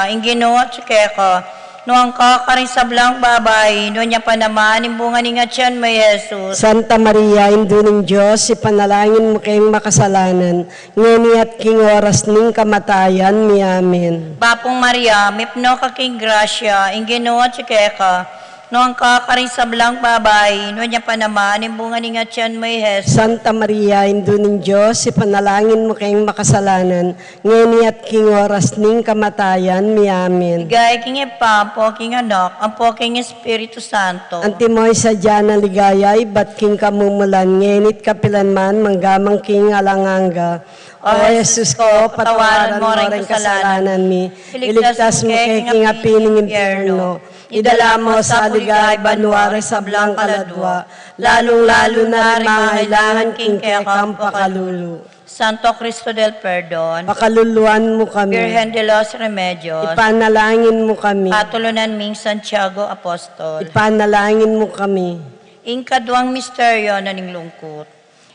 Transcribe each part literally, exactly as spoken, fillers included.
ing Ginu atyu keka. Nuan ka karing sablang babai, nuan ya pa naman ing bunga ning atyan mu, i Jesus. Santa Maria, Indu ning Dios, ipanalangin mu keng makasalanan, ngeni at king oras ning kamatayan mi. Amen. Bapu Maria, mipnu ka king grasya, ing Ginu atyu keka. Nuan ka karing sablang babai, nuan ya pa naman ing bunga ning atyan mu, i Jesus. Santa Maria, Indu ning Dios, ipanalangin mu keng makasalanan, ngeni at king oras ning kamatayan mi. Amen. Ligaya king Ibpa, ampo king Anak, ampo king Espiritu Santo. Antimo ing sadya nang ligaya ibat king kamumulan, ngeni't kapilan man, mangga man king alang angga. O Jesus ko, patawaran mo ring kasalanan mi, iligtas mu ke king api ning impyerno, idala mu sa ligaya banua ring sablang kaladua, lalung-lalu na ring mangailangan king kekang pakalulu. Santo Cristo del Perdon, pakaluluan mu kami. Virgen de los Remedios, ipanalangin mu kami. Patulunan ming Santiago Apostol, ipanalangin mu kami. Ing kaduang misteryo na ning lungkut,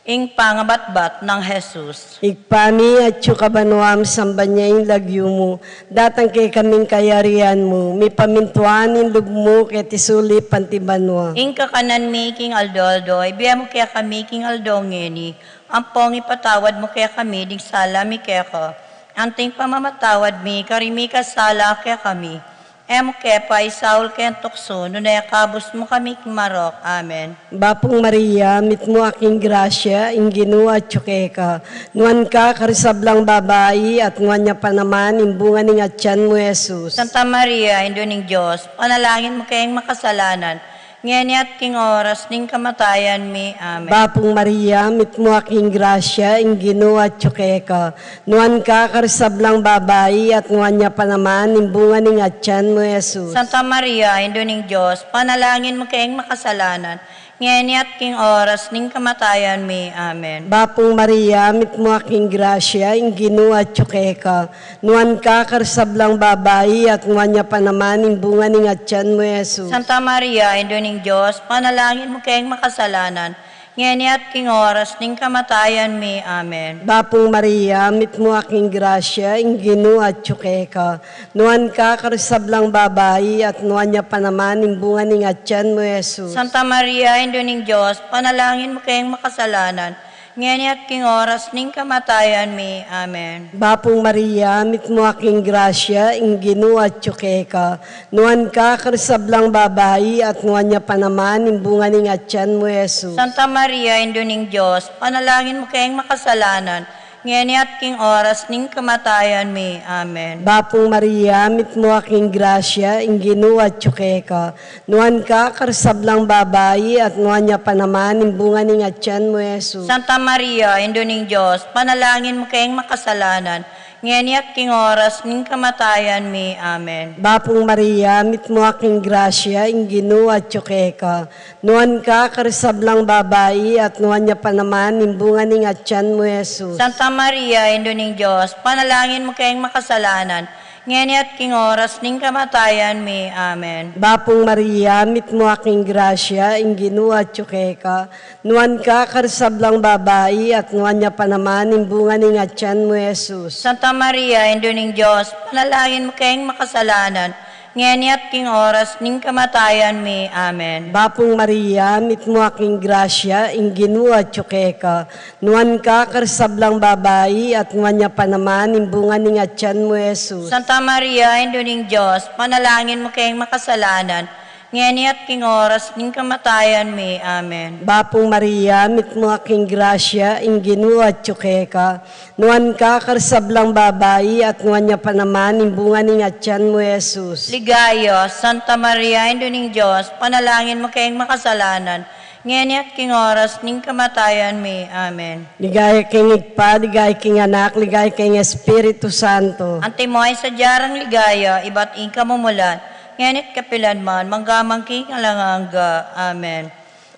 ing pangabatbat nang Jesus. Ibpa mi, atyu ka banua, misamban ya ing lagyu mu, datang kekami ing kayarian mu, mipamintuan ing lub mu keti sulip anti banua. Ing kakanan mi king aldo-aldo, ibie mu kekami king aldo ngeni, ampong ipatawad mu kekami ding sala mi keka, anting pamamatawad mi karing mikasala kekami. E mu ke paisaul king tuksu, nune ikabus mu kami king marok. Amen. Bapu Maria, mitmu ka king grasya, ing Ginu atyu keka. Nuan ka karing sablang babai, at nuan ya pa naman ing bunga ning atyan mu, Jesus. Santa Maria, Indu ning Dios, panalangin mu keng makasalanan, ngeni at king oras ning kamatayan mi. Amen. Bapu Maria, mitmu ka king grasya, ing Ginu atyu keka. Nuan ka karing sablang babai, at nuan ya pa naman ing bunga ning atyan mu, Jesus. Santa Maria, Indu ning Dios, panalangin mu keng makasalanan, ngeni at king oras ning kamatayan mi. Amen. Bapu Maria, mitmu ka king grasya, ing Ginu atyu keka. Nuan ka karing sablang babai, at nuan ya pa naman ing bunga ning atyan mu, Jesus. Santa Maria, Indu ning Dios, panalangin mu keng makasalanan, ngeni at king oras ning kamatayan mi. Amen. Bapu Maria, mitmu ka king grasya, ing Ginu atyu keka. Nuan ka karing sablang babai, at nuan ya pa naman ing bunga ning atyan mu, Jesus. Santa Maria, Indu ning Dios, panalangin mu keng makasalanan, ngeni at king oras ning kamatayan mi. Amen. Bapu Maria, mitmu ka king grasya, ing Ginu atyu keka. Nuan ka karing sablang babai, at nuan ya pa naman ing bunga ning atyan mu, Jesus. Santa Maria, Indu ning Dios, panalangin mu keng makasalanan, ngeni at king oras ning kamatayan mi. Amen. Bapu Maria, mitmu ka king grasya, ing Ginu atyu keka. Nuan ka karing sablang babai, at nuan ya pa naman ing bunga ning atyan mu, Jesus. Santa Maria, Indu ning Dios, panalangin mu keng makasalanan, ngeni at king oras ning kamatayan mi. Amen. Bapu Maria, mitmu ka king grasya, ing Ginu atyu keka. Nuan ka karing sablang babai, at nuan ya pa naman ing bunga ning atyan mu, Jesus. Santa Maria, Indu ning Dios, panalangin mu keng makasalanan, ngeni at king oras ning kamatayan mi. Amen. Bapu Maria, mitmu ka king grasya, ing Ginu atyu keka. Nuan ka karing sablang babai, at nuan ya pa naman ing bunga ning atyan mu, Jesus. Santa Maria, Indu ning Dios, panalangin mu keng makasalanan, ngeni at king oras ning kamatayan mi. Amen. Bapu Maria, mitmu ka king grasya, ing Ginu atyu keka. Nuan ka karing sablang babai, at nuan ya pa naman ing bunga ning atyan mu, Jesus. Santa Maria, Indu ning Dios, panalangin mu keng makasalanan, ngeni at king oras ning kamatayan mi. Amen. Bapu Maria, mitmu ka king grasya, ing Ginu atyu keka. Nuan ka karing sablang babai, at nuan ya pa naman ing bunga ning atyan mu, Jesus. Ligaya, Santa Maria, Indu ning Dios, panalangin mu keng makasalanan, ngeni at king oras ning kamatayan mi. Amen. Ligaya king Ibpa, ligaya king Anak, ligaya king Espiritu Santo. Antimo ing sadya rang ligaya, ibat ing kamumulan, ngeni at kapilan man, mangga man king alang angga. Amen.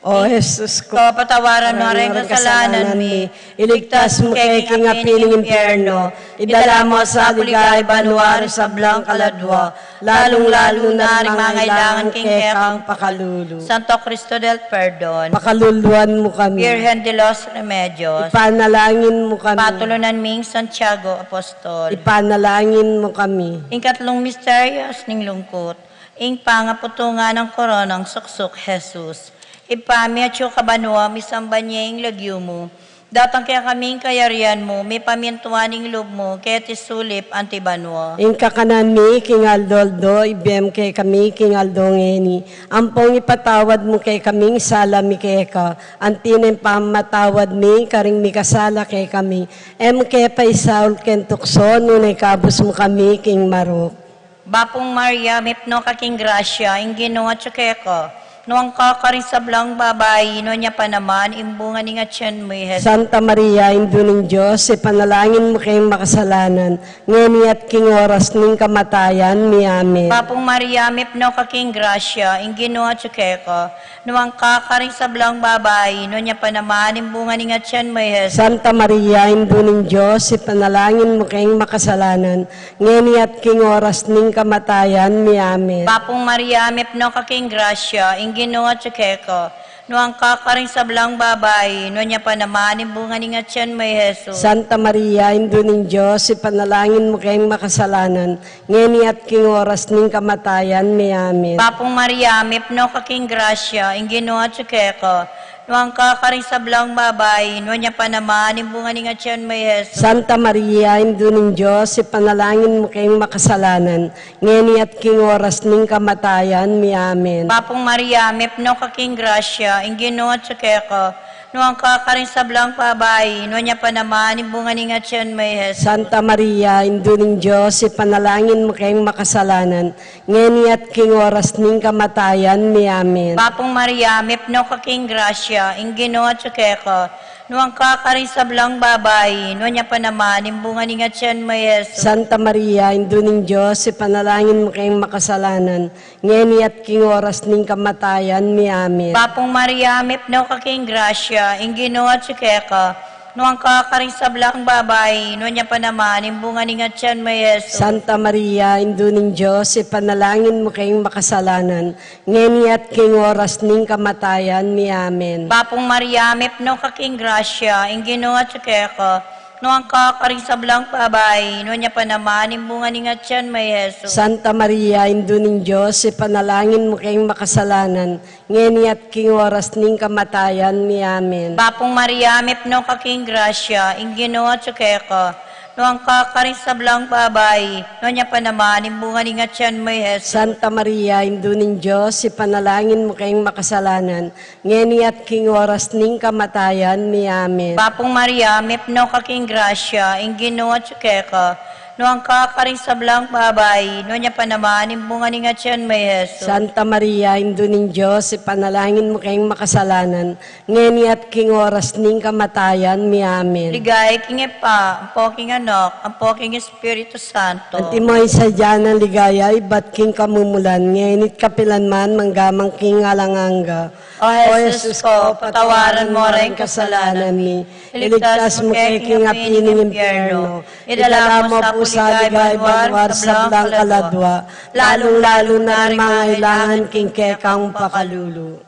O Jesus ko, patawaran mo ring kasalanan mi, iligtas mu kami king api ning impyerno, idala mu sa ligaya banua ring sablang kaladua, lalung-lalu na ring mangailangan king kekang pakalulu. Santo Cristo del Perdon, pakaluluan mu kami. Virgen de los Remedios, ipanalangin mu kami. Patulunan ming Santiago Apostol, ipanalangin mu kami. Ing katlung misteryos ning lungkut, ing pangaputungan nang koronang suksuk Jesus. Ibpa mi atsu ka banua, misamban ya ing lagyu mu. Datang kekami ing kayarian mu, mipamintuan ing lub mu, keti sulip anti banua. Ing kakanan mi king aldo-aldo, ibie mu kekami king aldo ngeni. Ampong ipatawad mu kekami ing sala mi keka, anti ing pamamatawad mi karing mikasala kekami. E mu ke paisaul king tuksu, nune ikabus mu kami king marok. Bapung Maria, mipnu ka king grasya, ing Ginu atsu keka. Nuan ka karing sablang babai, nuan ya pa naman ing bunga ning atian mu, i Jesus. Santa Maria, Indu ning Dios, ipanalangin mu keng makasalanan, ngeni at king oras ning kamatayan mi. Amen. Bapung Maria, mipnu ka king grasya, ing Ginu atsu keka. Nuan ka karing sablang babai, nuan ya pa naman ing bunga ning atian mu, i Jesus. Santa Maria, Indu ning Dios, ipanalangin mu keng makasalanan, ngeni at king oras ning kamatayan mi. Amen. Bapung Maria, mipnu ka king grasya, ing Ginu atsu keka. Nuan ka karing sablang babai, nuan ya pa naman ing bunga ning atian mu, i Jesus. Santa Maria, Indu ning Dios, ipanalangin mu keng makasalanan, ngeni at king oras ning kamatayan mi. Amen. Bapung Maria, mipnu ka king grasya, ing Ginu atsu keka. Nuan ka karing sablang babai, nuan ya pa naman ing bunga ning atian mu, i Jesus. Santa Maria, Indu ning Dios, ipanalangin mu keng makasalanan, ngeni at king oras ning kamatayan mi. Amen. Bapung Maria, mipnu ka king grasya, ing Ginu atsu keka. Nuan ka karing sablang babai, nuan ya pa naman ing bunga ning atian mu, i Jesus. Santa Maria, Indu ning Dios, ipanalangin mu keng makasalanan, ngeni at king oras ning kamatayan mi. Amen. Bapung Maria, mipnu ka king grasya, ing Ginu atsu keka. Nuan ka karing sablang babai, nuan ya pa naman ing bunga ning atian mu, i Jesus. Santa Maria, Indu ning Dios, ipanalangin mu keng makasalanan, ngeni at king oras ning kamatayan mi. Amen. Bapung Maria, mipnu ka king grasya, ing Ginu atsu keka. Nuan ka karing sablang babai, nuan ya pa naman ing bunga ning atian mu, i Jesus. Santa Maria, Indu ning Dios, ipanalangin mu keng makasalanan, ngeni at king oras ning kamatayan mi. Amen. Bapung Maria, mipnu ka king grasya, ing Ginu atsu keka. Nuan ka karing sablang babai, nuan ya pa naman ing bunga ning atian mu, i Jesus. Santa Maria, Indu ning Dios, ipanalangin mu keng makasalanan, ngeni at king oras ning kamatayan mi. Amen. Bapung Maria, mipnu ka king grasya, ing Ginu atsu keka. Nuan ka karing sablang babai, nuan ya pa naman ing bunga ning atian mu, i Jesus. Santa Maria, Indu ning Dios, ipanalangin mu keng makasalanan, ngeni at king oras ning kamatayan mi. Amen. Bapung Maria, mipnu ka king grasya, ing Ginu atsu keka. Nuan ka karing sablang babai, nuan ya pa naman ing bunga ning atian mu, i Jesus. Santa Maria, Indu ning Dios, ipanalangin mu keng makasalanan, ngeni at king oras ning kamatayan mi. Amen. Ligaya king Ibpa, ampo king Anak, ampo king Espiritu Santo. Antimo ing sadya nang ligaya ibat king kamumulan, ngeni't kapilan man, mangga man king alang angga. O Jesus ko, patawaran mo ring kasalanan mi, iligtas mo kami king api ning impyerno, idala mo sa ligaya banua ring sablang kaladua, lalung-lalu na ring mangailangan king kekang pakalulu.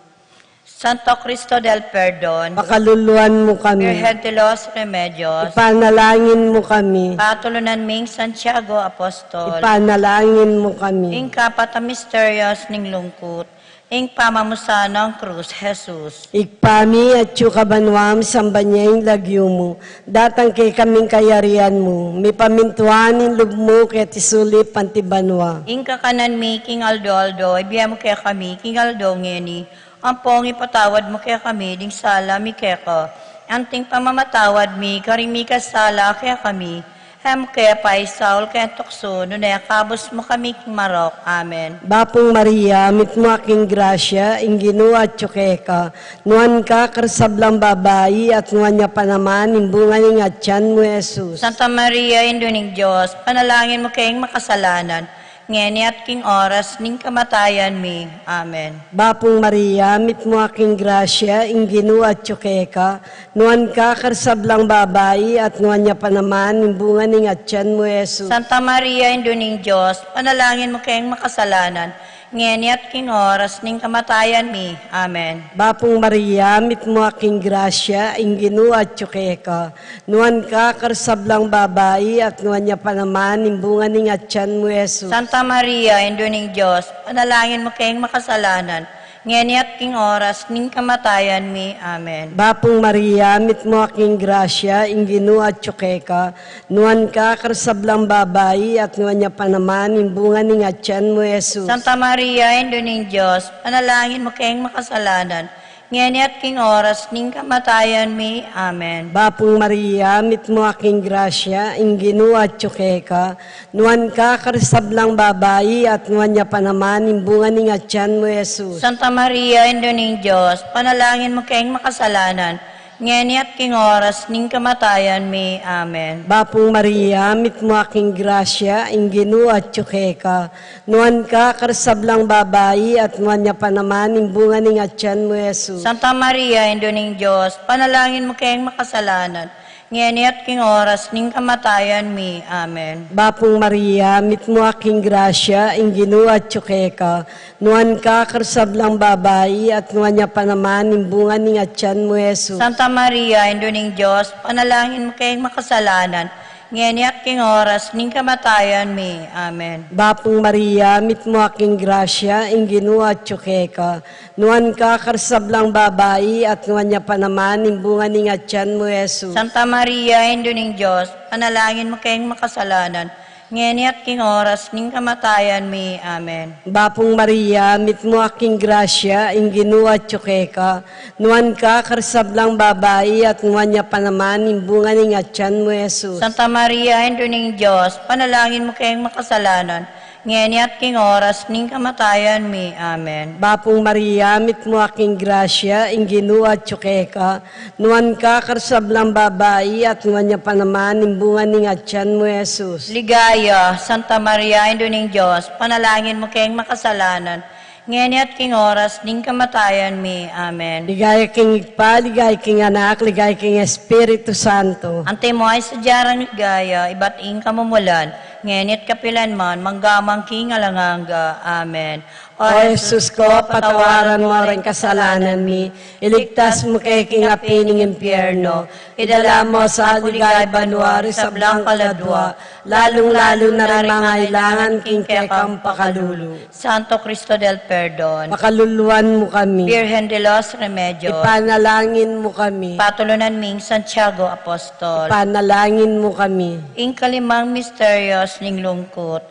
Santo Cristo del Perdon, pakaluluan mu kami. Virgen de los Remedios, ipanalangin mu kami. Patulunan ming Santiago Apostol, ipanalangin mu kami. Ing kapat a misteryos ning lungkut, ing pamamusan nang krus Jesus. Ibpa mi, atsu ka banua, misamban ya ing lagyu mu. Datang kekami ing kayarian mu. Mipamintuan ing lub mu keti sulip anti banua. Ing kakanan mi king aldo-aldo, ibie mu kekami king aldo ngeni. Ampong ipatawad mu kekami ding sala mi keka, anting pamamatawad mi karing mikasala kekami. E mu ke paisaul keng tuksu, nune ikabus mu kami king marok. Amen. Bapung Maria, mitmu ka king grasya, ing Ginu atsu keka. Nuan ka karing sablang babai, at nuan ya pa naman ing bunga ning atian mu, Jesus. Santa Maria, Indu ning Dios, panalangin mu keng makasalanan, ngeni at king oras ning kamatayan mi. Amen. Bapung Maria, mitmu ka king grasya, ing Ginu atyu keka, nuan ka karing sablang babai, at nuan ya pa naman ing bunga ning atyan mu, Jesus. Santa Maria, Indu ning Dios, panalangin mu keng makasalanan, ngeni at king oras ning kamatayan mi. Amen. Bapung Maria, mitmu ka king grasya, ing Ginu atyu keka, nuan ka karing sablang babai, at nuan ya pa naman ing bunga ning atyan mu, Jesus. Santa Maria, Indu ning Dios, panalangin mu keng makasalanan, ngeni at king oras ning kamatayan mi. Amen. Bapung Maria, mitmu ka king grasya, ing Ginu atyu keka, nuan ka karing sablang babai, at nuan ya pa naman ing bunga ning atyan mu, Jesus. Santa Maria, Indu ning Dios, panalangin mu keng makasalanan, ngeni at king oras ning kamatayan mi. Amen. Bapung Maria, mitmu ka king grasya, ing Ginu atyu keka, nuan ka karing sablang babai, at nuan ya pa naman ing bunga ning atyan mu, Jesus. Santa Maria, Indu ning Dios, panalangin mu keng makasalanan, ngeni at king oras ning kamatayan mi. Amen. Bapung Maria, mitmu ka king grasya, ing Ginu atyu keka, nuan ka karing sablang babai, at nuan ya pa naman ing bunga ning atyan mu, Jesus. Santa Maria, Indu ning Dios, panalangin mu keng makasalanan, ngeni at king oras ning kamatayan mi. Amen. Bapung Maria, mitmu ka king grasya, ing Ginu atyu keka, nuan ka karing sablang babai, at nuan ya pa naman ing bunga ning atyan mu, Jesus. Santa Maria, Indu ning Dios, panalangin mu keng makasalanan, ngeni at king oras ning kamatayan mi. Amen. Bapung Maria, mitmu ka king grasya, ing Ginu atyu keka, nuan ka karing sablang babai, at nuan ya pa naman ing bunga ning atyan mu, Jesus. Santa Maria, Indu ning Dios, panalangin mu keng makasalanan, ngeni at king oras ning kamatayan mi. Amen. Bapung Maria, mitmu ka king grasya, ing Ginu atyu keka, nuan ka karing sablang babai, at nuan ya pa naman ing bunga ning atyan mu, Jesus. Santa Maria, Indu ning Dios, panalangin mu keng makasalanan, ngeni at king oras ning kamatayan mi. Amen. Bapung Maria, mitmu ka king grasya, ing Ginu atyu keka, nuan ka karing sablang babai, at nuan ya pa naman ing bunga ning atyan mu, Jesus. Ligaya, Santa Maria, Indu ning Dios, panalangin mu keng makasalanan, ngeni at king oras ning kamatayan mi. Amen. Ligaya king Ibpa, ligaya king Anak, ligaya king Espiritu Santo. Antimo ing sadya nang ligaya, ibat ing kamumulan, ngeni at kapilan man, mangga man king alang angga. Amen. O Jesus ko, patawaran mu ring kasalanan mi, iligtas mu kami king api ning impyerno, idala mu sa ligaya banua ring sablang kaladua, lalung-lalu na ring mangailangan king kekang pakalulu. Santo Cristo del Perdon, pakaluluan mu kami. Virgen de los Remedios, ipanalangin mu kami. Patulunan ming Santiago Apostol, ipanalangin mu kami. Ing kalimang misterios ning lungkut,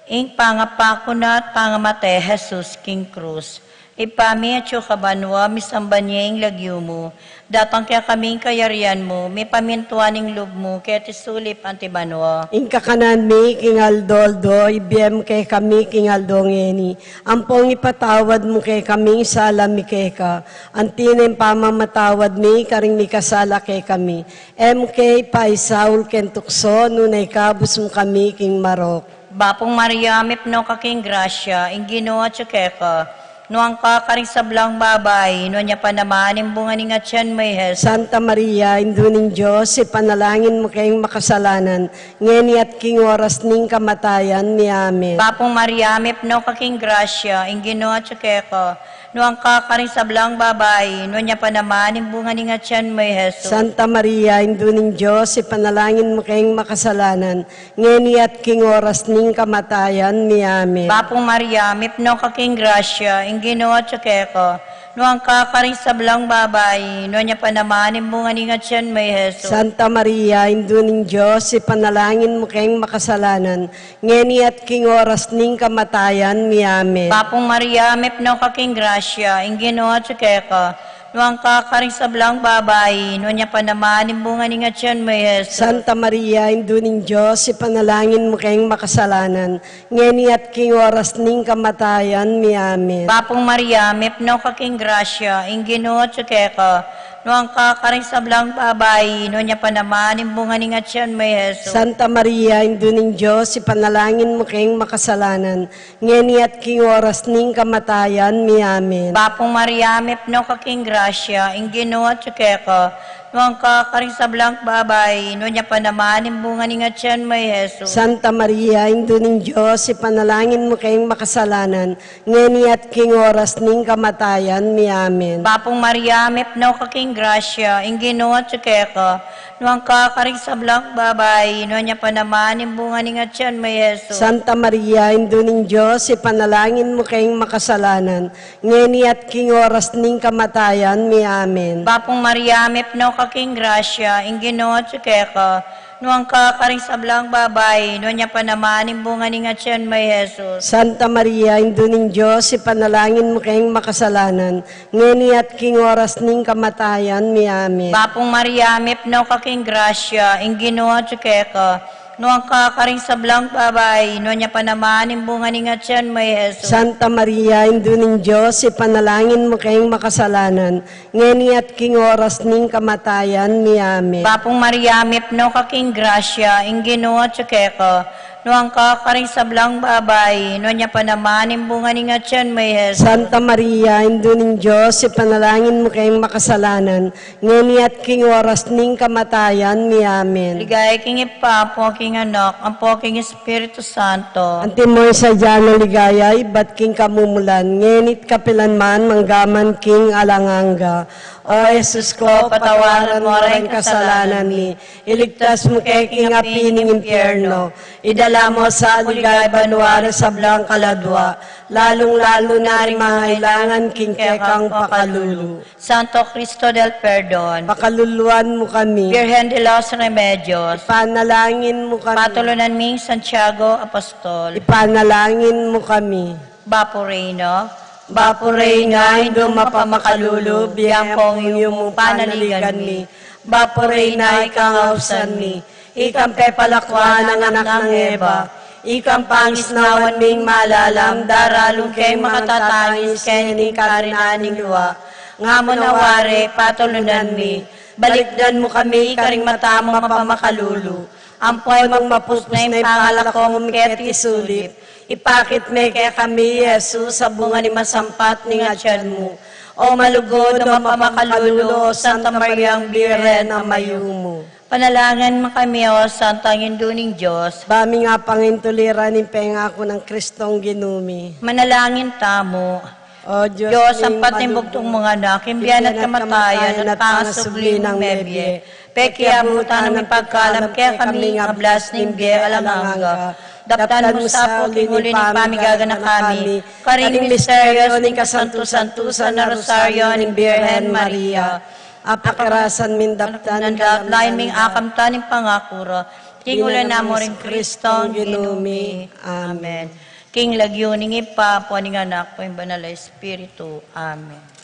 ing pangapaku na at pangamate Jesus king krus. Ibpa mi, atsu ka banua, misamban ya ing lagyu mu. Datang kekami ing kayarian mu, mipamintuan ing lub mu, keti sulip anti banua. Ing kakanan mi king aldo-aldo, ibie mu kekami king aldo ngeni. Ampon ipatawad mu kekami ing sala mi keka, anti na ing pamamatawad mi karing mikasala kekami. E mu ke ipaisaul king tuksu, nune ikabus mu kami king marok. Bapu Maria, mipnu ka king grasya, ing Ginu atyu keka. Nuan ka karing sablang babai, nuan ya pa naman ing bunga ning atyan mu, i Jesus. Santa Maria, Indu ning Dios, ipanalangin mu keng makasalanan, ngeni at king oras ning kamatayan mi. Amen. Bapu Maria, mipnu ka king grasya, ing Ginu atyu keka. Nuan ka karing sablang babai, nuan ya pa naman ing bunga ning atyan mu, i Jesus. Santa Maria, Indu ning Dios, ipanalangin mu keng makasalanan, ngeni at king oras ning kamatayan mi. Amen. Bapu Maria, mipnu ka king grasya, ing Ginu atyu keka. Nuan ka karing sablang babai, nuan ya pa naman ing bunga ning atyan mu, i Jesus. Santa Maria, Indu ning Dios, ipanalangin mu keng makasalanan, ngeni at king oras ning kamatayan mi. Amen. Bapu Maria, mipnu ka king grasya, ing Ginu atyu keka. Nuan ka karing sablang babai, nuan ya pa naman ing bunga ning atyan mu, i Jesus. Santa Maria, Indu ning Dios, ipanalangin mu keng makasalanan, ngeni at king oras ning kamatayan mi. Amen. Bapu Maria, mipnu ka king grasya, ing Ginu atyu keka. Nuan ka karing sablang babai, nuan ya pa naman ing bunga ning atian mu, i Jesus. Santa Maria, Indu ning Dios, ipanalangin mu keng makasalanan, ngeni at king oras ning kamatayan mi. Amen. Bapu Maria, mipnu ka king grasya, ing Ginu atyu keka, nuan ka karing sablang babai, nuan ya pa naman ing bunga ning atian mu, i Jesus. Santa Maria, Indu ning Dios, ipanalangin mu keng makasalanan, ngeni at king oras ning kamatayan mi. Amen. Bapu Maria, mipnu ka king grasya, ing Ginu atyu keka, nuan ka karing sablang babai, nuan ya pa naman ing bunga ning atian mu, i Jesus. Santa Maria, Indu ning Dios, ipanalangin mu keng makasalanan, ngeni at king oras ning kamatayan mi. Amen. Bapu Maria, mipnu ka king grasya, ing Ginu atyu keka, nuan ka karing sablang babai, nuan ya pa naman ing bunga ning atian mu, i Jesus. Santa Maria, Indu ning Dios, ipanalangin mu keng makasalanan, ngeni at king oras ning kamatayan mi. Amen. Bapu Maria, mipnu ka king grasya, ing Ginu atyu keka, nuan ka karing sablang babai, nuan ya pa naman ing bunga ning atian mu, i Jesus. Santa Maria, Indu ning Dios, ipanalangin mu keng makasalanan, ngeni at king oras ning kamatayan mi. Amen. Bapu Maria, mipnu ka king grasya, ing Ginu atyu keka, nuan ka karing sablang babai, nuan ya pa naman ing bunga ning atian mu, i Jesus. Santa Maria, Indu ning Dios, ipanalangin mu keng makasalanan, ngeni at king oras ning kamatayan mi. Amen. Ligaya king Ibpa, ampo king Anak, ampo king Espiritu Santo. Antimo ing sadya nang ligaya, ibat king kamumulan, ngeni't kapilan man, manggaman king alang angga. O Jesus ko, patawaran mu ring kasalanan mi, iligtas mu ke king api ning impyerno, idala mu sa ligaya banua ring sablang kaladua, lalung-lalu na ring mangailangan king kekang pakalulu. Santo Cristo del Perdon, pakaluluan mu kami. Virgen de los Remedios, ipanalangin mu kami. Patulunan ming Santiago Apostol, ipanalangin mu kami. Bapu Reyna, Bapu Reyna, Indu mapamakalulu, biang pong ing yumu panaligan mi. Bapu Reyna, ikang ausan mi, ikang pepalakuan nang anak nang Eva, ikang pangisnawan ming malalam, daralung keng makatatangis keni ning karinan ning lua. Nga mu na wari, patulunan mi, balikdan mu kami karing mata mung mapamakalulu, ampo ing mapupus na ing pangalako mung keti sulip, ipakit me kekami i Jesus a bunga ning masampat ning atian mu. O malugud, o mapamakalulu, o Santa Mariang Birhen a mayumu. Panalangin mu kami, o Santang Indu ning Dios. Ba ming apangintuliran ing pengaku nang Kristong Ginu mi. Manalangin tamu. O Dios, Dios, ampat ning bugtung mung anak, king bie na at kamatayan at pangasubli nang mebie, pekiabutan nang mipagkalam kekami ing ablas ning bie alang angga. Daptan mu sa pu king uli ning pamigaganaka mi karing misteryo ning kasantu-santusan a Rosario ning Birhen Maria. Apakarasan ming daptan, lain ming akamtan ing pangaku ra, king uli na mu ring Kristong Ginu mi. Amen. King lagyu ning Ibpa, ampo ning Anak, ampo ning Banal a Espiritu. Amen.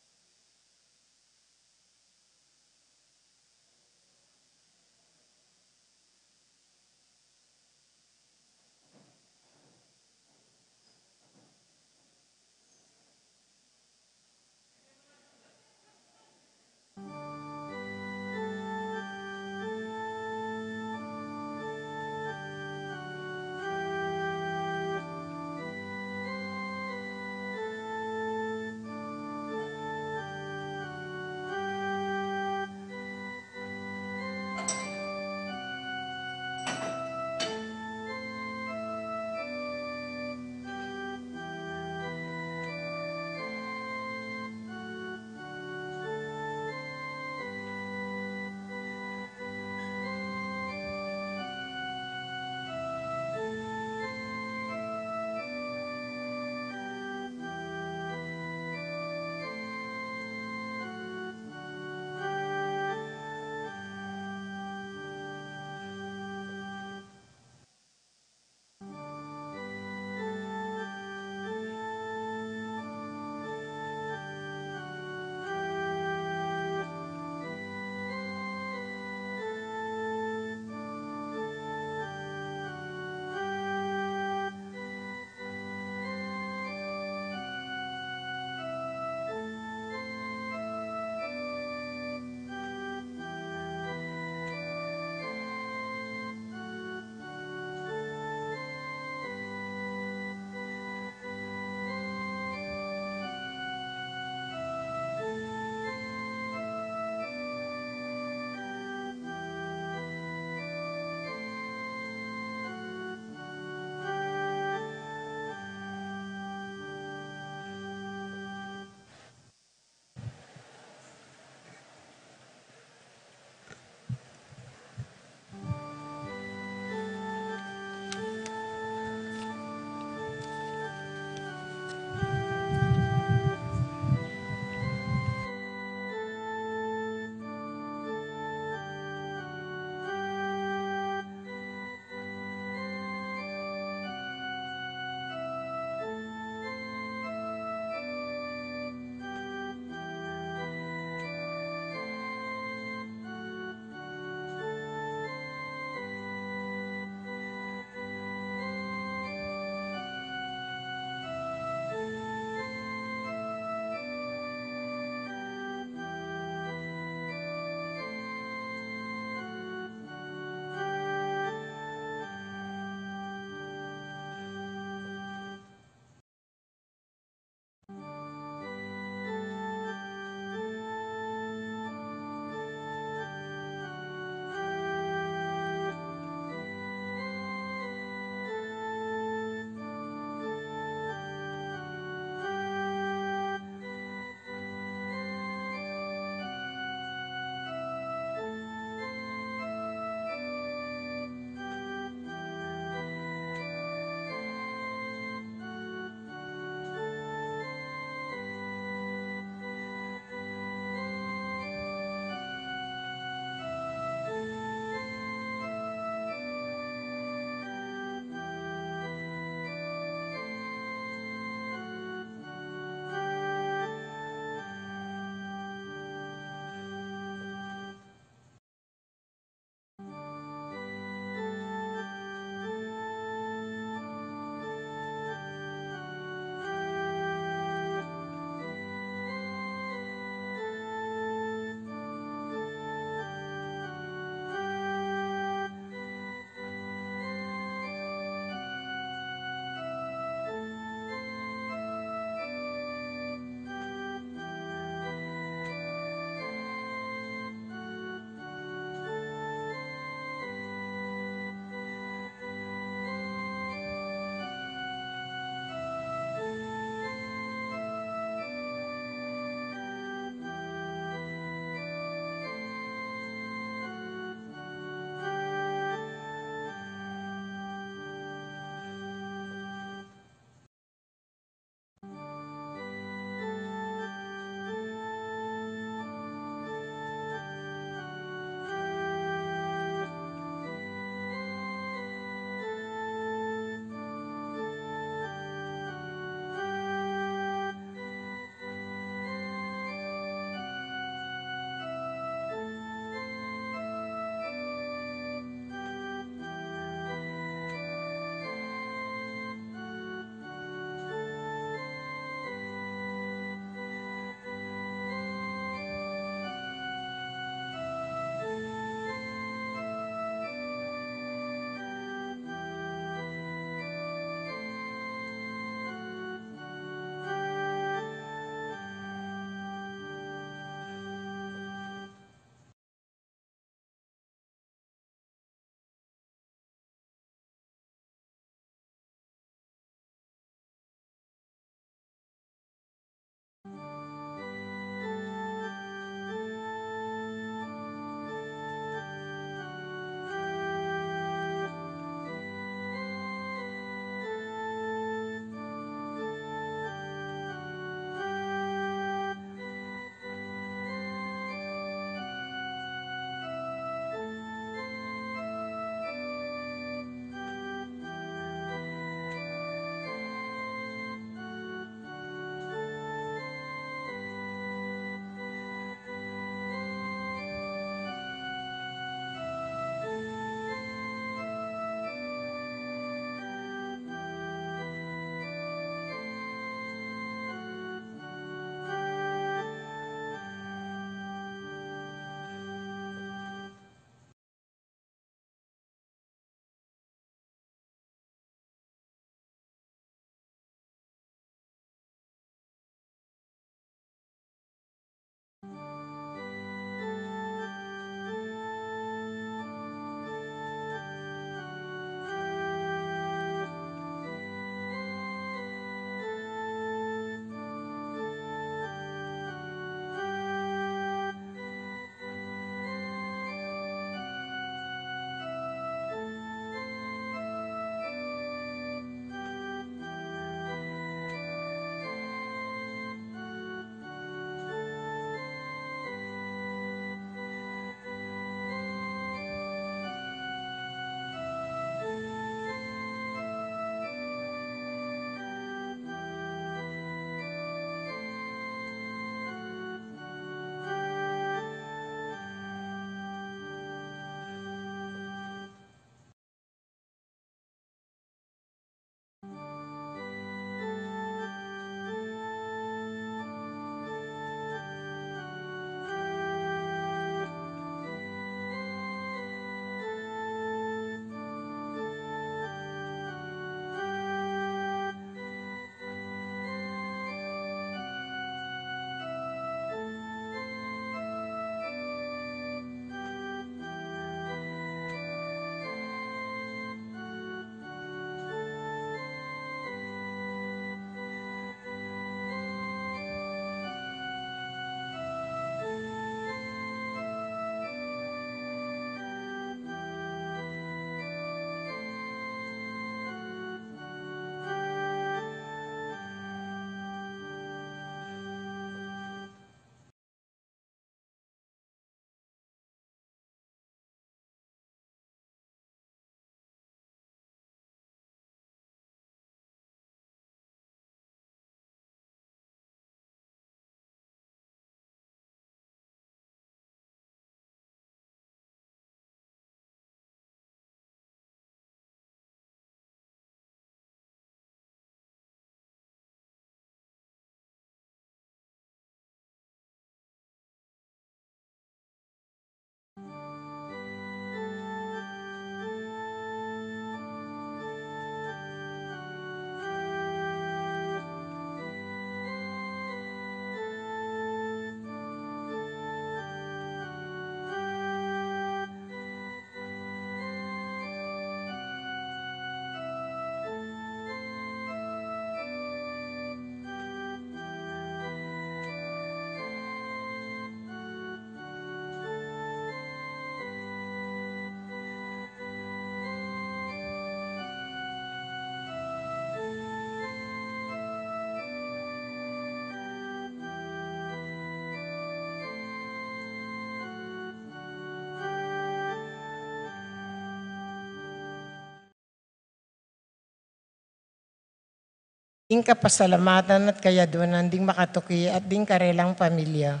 Ing kapasalamatan at kayaduanan ding makatuki at ding karelang pamilya.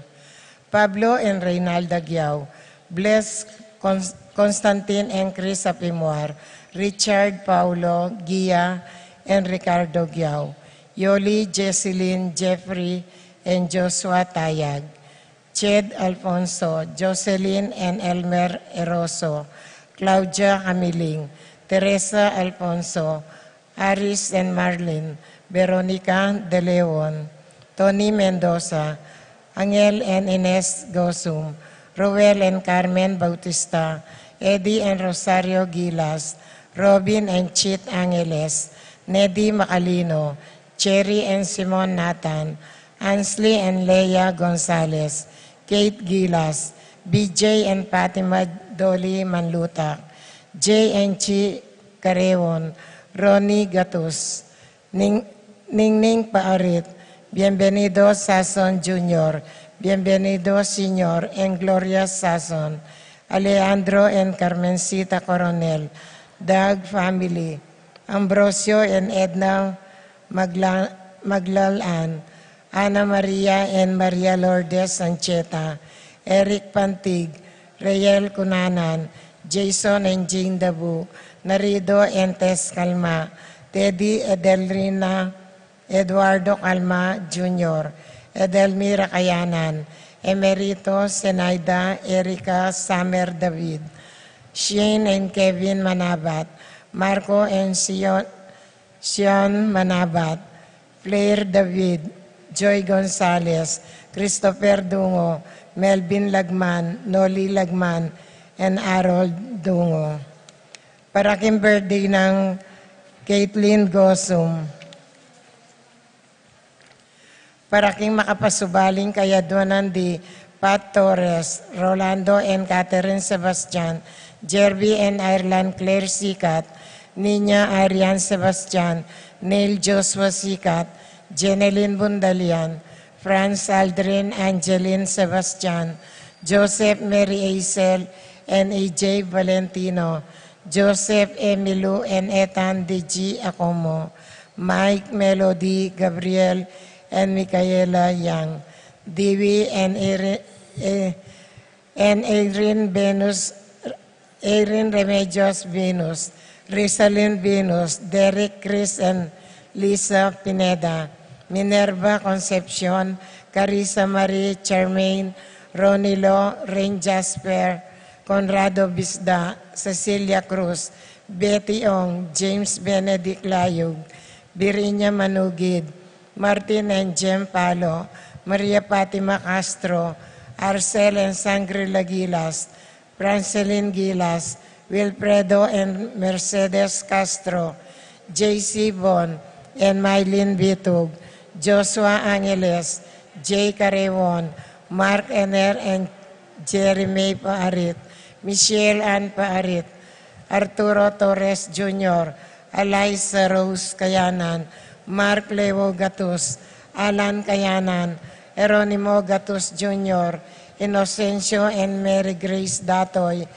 Pablo and Reynalda Giao, Bles Cons-, Constantine and Chris Apimuar, Richard, Paulo, Gia, and Ricardo Giao, Yoli, Jesselyn, Jeffrey, and Joshua Tayag, Ched Alfonso, Jocelyn and Elmer Eroso, Claudia Camiling, Teresa Alfonso, Aris and Marlin, Veronica De Leon, Tony Mendoza, Angel and Ines Gosum, Roel and Carmen Bautista, Eddie and Rosario Gilas, Robin and Chit Angeles, Neddy Macalino, Cherry and Simon Nathan, Ansley and Leia Gonzalez, Kate Gilas, B J and Fatima Dolly Manlutak, J and Chi Carreon, Ronnie Gatus, Ning-, Ningning Paarit, Bienvenido Sason Junior, Bienvenido Senior, and Gloria Sason, Alejandro and Carmencita Coronel, Doug family, Ambrosio and Edna Magla-, Maglalan, Ana Maria and Maria Lourdes Ancheta, Eric Pantig, Reyel Cunanan, Jason and Jane Dabu, Narido and Tess Calma, Teddy Edelrina, Eduardo Calma Junior, Edelmira Kayanan, Emerito, Zenaida, Erica, Summer David, Shane and Kevin Manabat, Marco and Sion, Sion Manabat, Flair David, Joy Gonzalez, Christopher Dungo, Melvin Lagman, Noli Lagman, and Harold Dungo. Para king birthday nang Caitlin Gosum. Para king makapasubaling kayaduanan di Pat Torres, Rolando and Catherine Sebastian, Jerby and Ireland Claire Sikat, Nina Arian Sebastian, Neil Joshua Sikat, Jeneline Bundalian, Franz Aldrin Angeline Sebastian, Joseph Mary Aisel and A J Valentino, Joseph Emilu and Ethan D G Acomo, Mike Melody Gabriel and Micaela Yang, Dewey and Eri-, eh, and Irene Venus, Irene Remedios Venus, Rizalin Venus, Derek Chris and Lisa Pineda, Minerva Concepcion, Carissa Marie, Charmaine, Ronilo, Rain Jasper, Conrado Bisda, Cecilia Cruz, Betty Ong, James Benedict Layug, Virginia Manugid, Martin and Jem Palo, Maria Fatima Castro, Arcel and Sangre Lagilas, Francelin Gilas, Wilfredo and Mercedes Castro, J C Bon and Mylene Bitug, Joshua Angeles, Jay Carewon, Mark Ener and Jeremy Paarit, Michelle Ann Paarit, Arturo Torres Junior, Eliza Rose Kayanan, Mark Leo Gatus, Alan Kayanan, Jeronimo Gatus Junior, Inocencio and Mary Grace Datoy,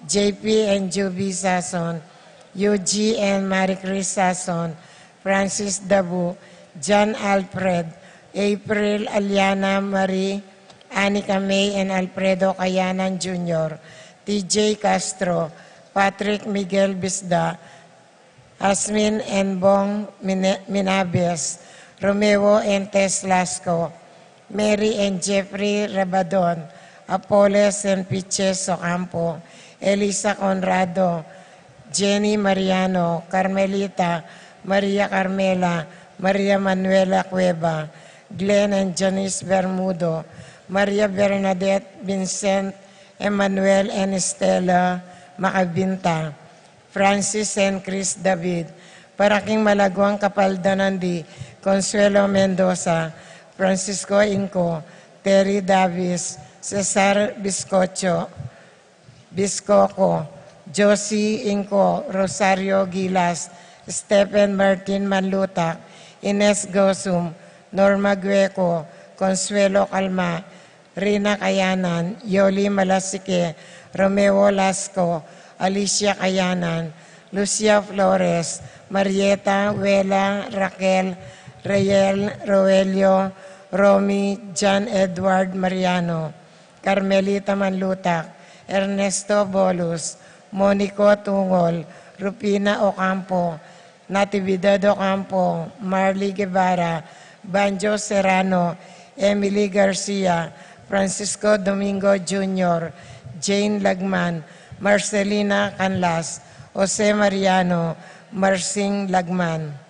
J P and Juby Sason, Yuji and Marie Chris Sason, Francis Dabu, John Alfred, April, Aliana Marie, Anika May and Alfredo Kayanan Junior, T J Castro, Patrick Miguel Bisda, Asmin and Bong Mine-, Minabes, Romeo and Tess Lasco, Mary and Jeffrey Rabadon, Apoles and Piches Ocampo, Elisa Conrado, Jenny Mariano, Carmelita, Maria Carmela, Maria Manuela Cueva, Glenn and Janice Bermudo, Maria Bernadette, Vincent, Emmanuel and Estela Macabinta, Francis and Chris David, para king malaguang kapaldanan di Consuelo Mendoza, Francisco Inco, Terry Davis, Cesar Biscocho, Biscoco, Josie Inco, Rosario Gilas, Stephen Martin Manlutak, Ines Gosum, Norma Gueco, Consuelo Calma, Rina Kayanan, Yoli Malasique, Romeo Lasco, Alicia Kayanan, Lucia Flores, Marieta, Wela, Raquel, Reyel, Roelio, Romy, John Edward Mariano, Carmelita Manlutak, Ernesto Bolus, Monico Tungol, Rufina Ocampo, Natividad Ocampo, Marley Guevara, Banjo Serrano, Emily Garcia, Francisco Domingo Junior, Jane Lagman, Marcelina Canlas, Jose Mariano, Marsing Lagman.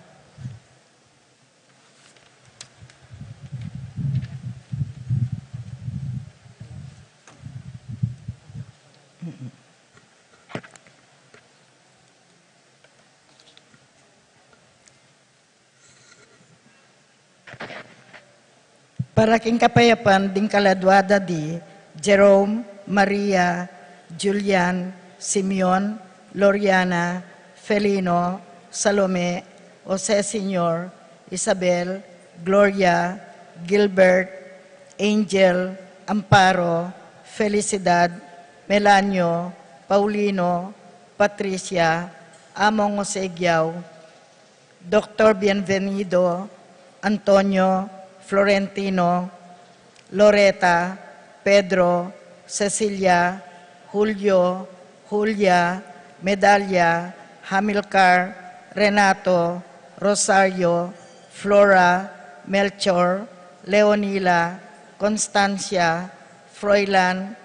Para king kapayapan ding kaladua da di Jerome, Maria, Julian, Simeon, Loriana, Felino, Salome, Jose Senior, Isabel, Gloria, Gilbert, Angel, Amparo, Felicidad, Melanio, Paulino, Patricia, Among Jose Giao, Doktor Bienvenido, Antonio, Florentino, Loreta, Pedro, Cecilia, Julio, Julia, Medalia, Hamilcar, Renato, Rosario, Flora, Melchor, Leonila, Constancia, Froilan,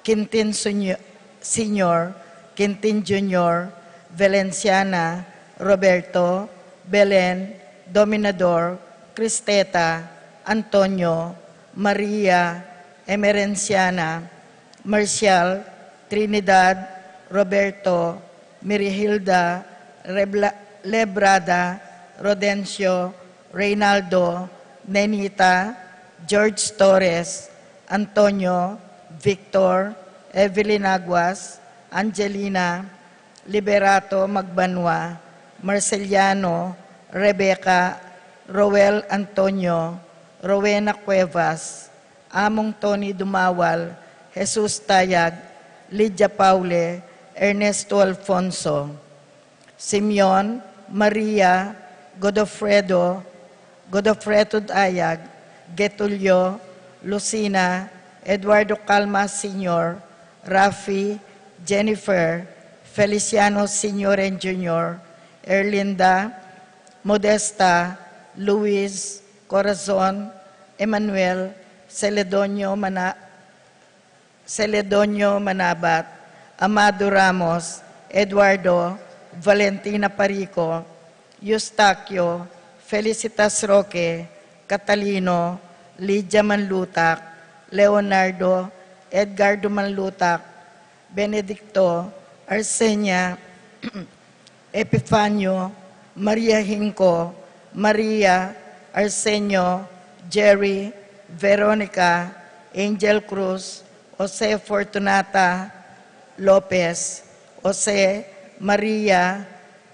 Quintin Suño-, Senior, Quintin Junior, Valenciana, Roberto, Belen, Dominador, Cristeta, Antonio, Maria, Emerenciana, Marcial, Trinidad, Roberto, Mirihilda, Rebla-, Lebrada, Rodencio, Reynaldo, Nenita, George Torres, Antonio, Victor, Evelyn Aguas, Angelina, Liberato Magbanua, Marceliano, Rebecca, Roel Antonio, Rowena Cuevas, Among Tony Dumawal, Jesus Tayag, Lydia Paule, Ernesto Alfonso, Simeon, Maria, Godofredo, Godofredo Tayag, Getulio, Lucina, Eduardo Calma Senior, Rafi, Jennifer, Feliciano Senior and Junior, Erlinda, Modesta, Luis, Corazon, Emmanuel, Celedonio Mana-, Celedonio Manabat, Amado Ramos, Eduardo, Valentina Parico, Eustaquio, Felicitas Roque, Catalino, Lydia Manlutak, Leonardo, Edgardo Manlutak, Benedicto, Arsenia, Epifanio, Maria Hinco, Maria, Arsenio, Jerry, Veronica, Angel Cruz, Jose Fortunata Lopez, Jose, Maria,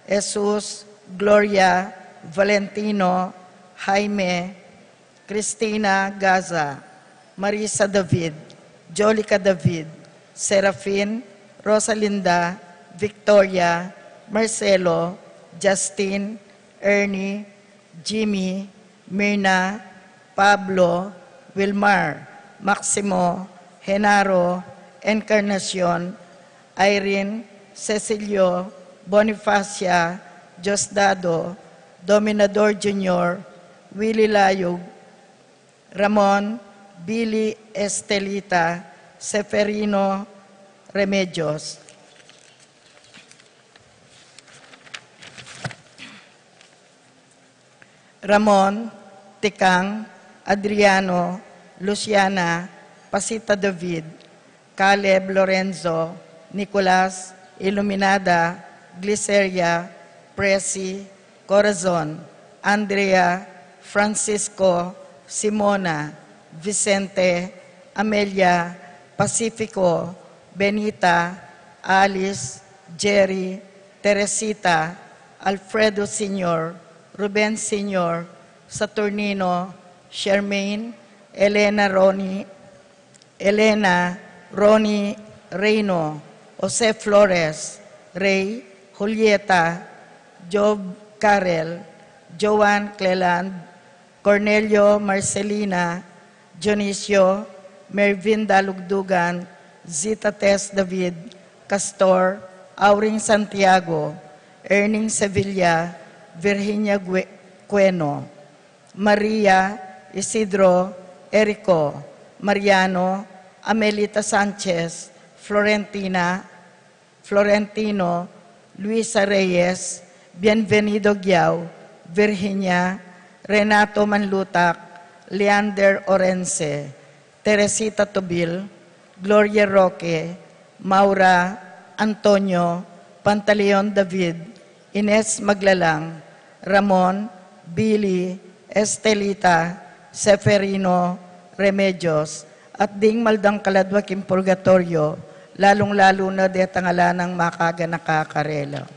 Jesus, Gloria, Valentino, Jaime, Cristina Gaza, Marisa David, Jolica David, Serafin, Rosalinda, Victoria, Marcelo, Justin, Ernie, Jimmy, Mirna, Pablo, Wilmar, Maximo, Genaro, Encarnacion, Irene, Cecilio, Bonifacia, Diosdado, Dominador Junior, Willy Layug, Ramon, Billy, Estelita, Seferino, Remedios, Ramon, Tikang, Adriano, Luciana, Pasita David, Caleb, Lorenzo, Nicolas, Iluminada, Gliceria, Presi, Corazon, Andrea, Francisco, Simona, Vicente, Amelia, Pacifico, Benita, Alice, Jerry, Teresita, Alfredo Senior, Ruben Senior, Saturnino, Shermaine, Elena, Ronnie, Elena, Ronnie, Reino, Jose Flores, Rey, Julieta, Job, Karel, Joan, Cleland, Cornelio, Marcelina, Dionisio, Mervin Dalugdugan, Zita Tess David, Castor, Auring Santiago, Erning Sevilla, Virginia Gue-, Cueno, Maria, Isidro, Erico, Mariano, Amelita Sanchez, Florentina, Florentino, Luisa Reyes, Bienvenido Giao, Virginia, Renato Manlutak, Leander Orense, Teresita Tobil, Gloria Roque, Maura, Antonio, Pantaleon David, Ines Maglalang, Ramon, Billy, Estelita, Seferino, Remedios, at ding maldangkal a dua king purgatoryo, lalung-lalu na detang ala nang makaganaka karela.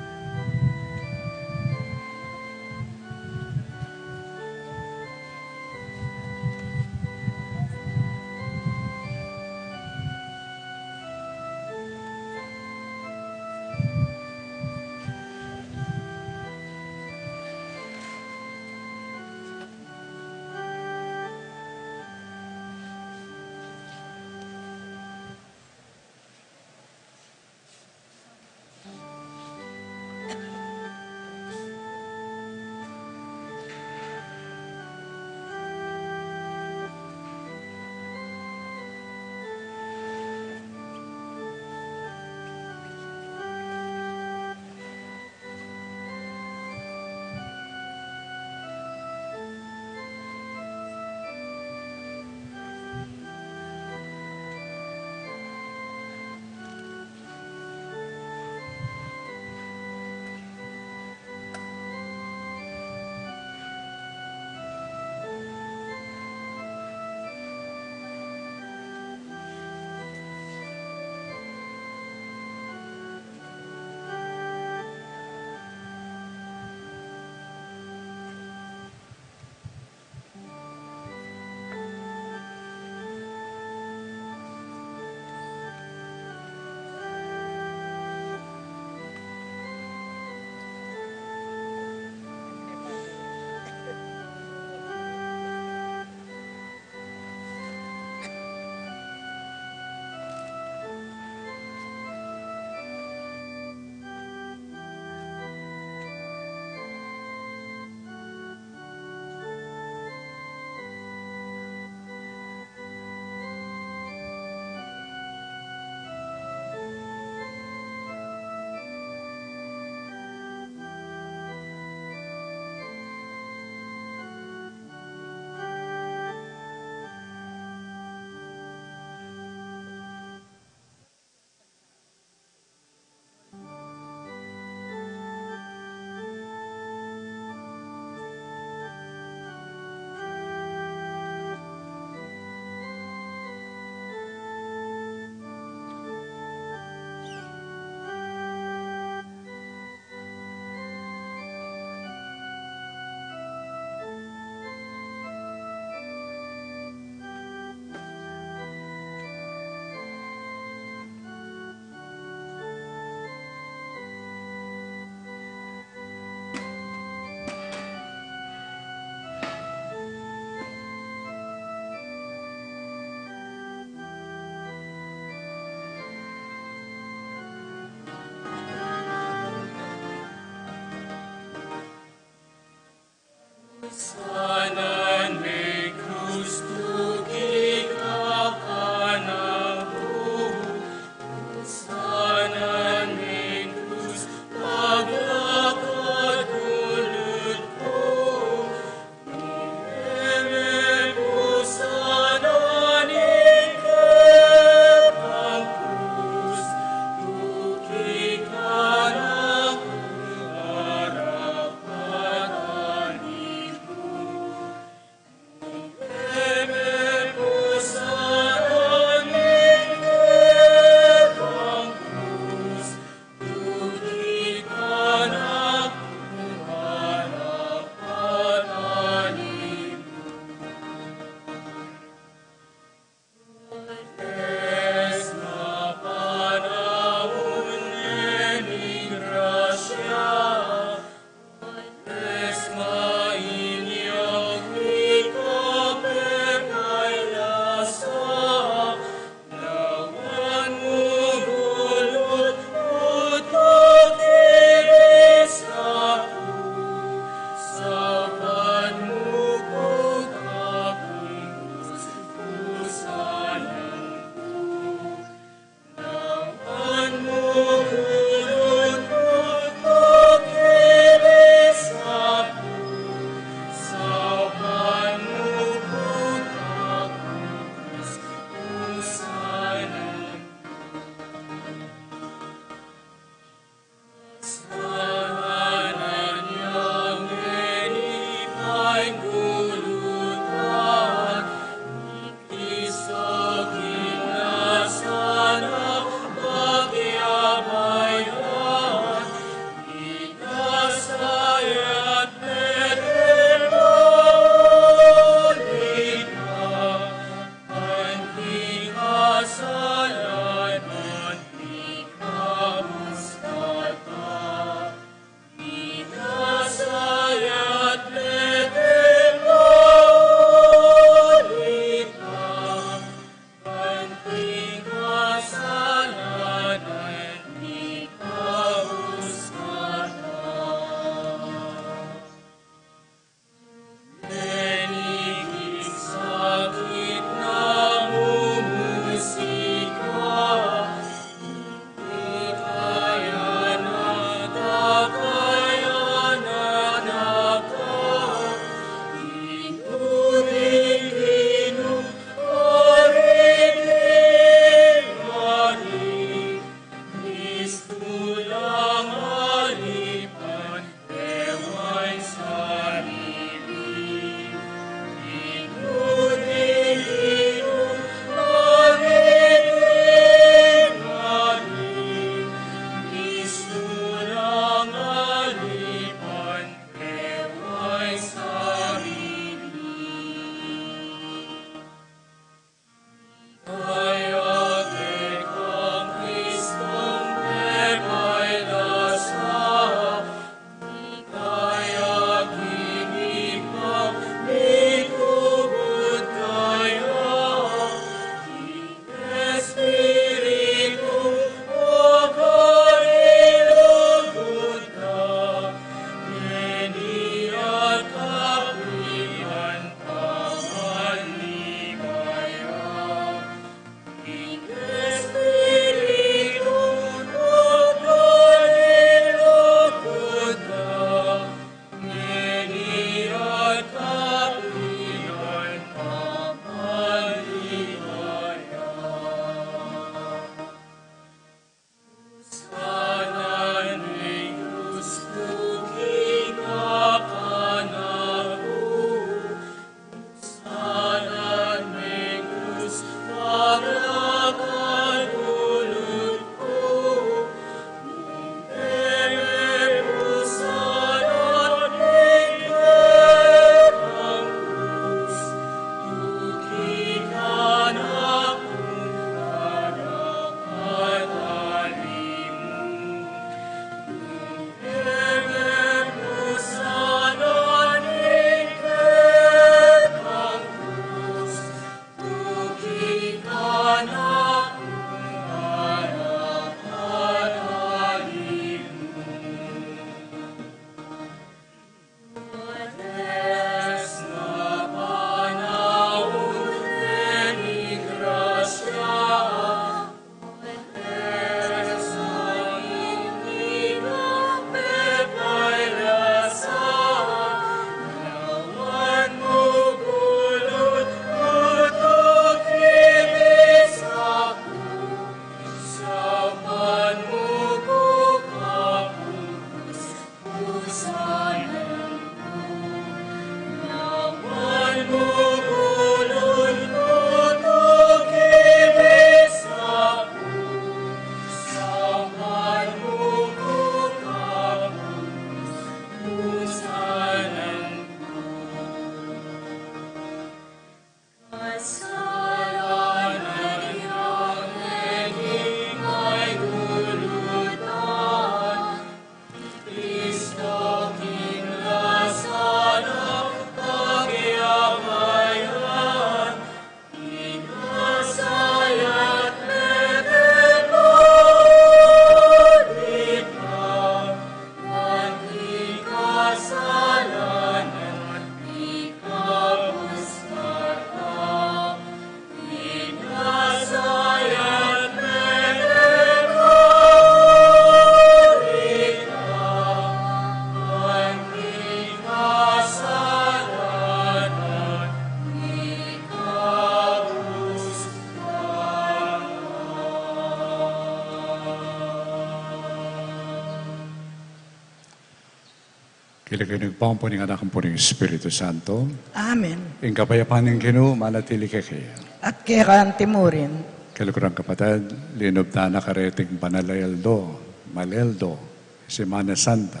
King lagyu ning Ibpa, ampo ning Anak, ampo ning Espiritu Santo. Amen. Ing kapayapan ning Ginu manatili kekayu. At keka anti mu rin. Kaluguran kapatad, linub tana kareting banal a aldo, Malialdo, Semana Santa.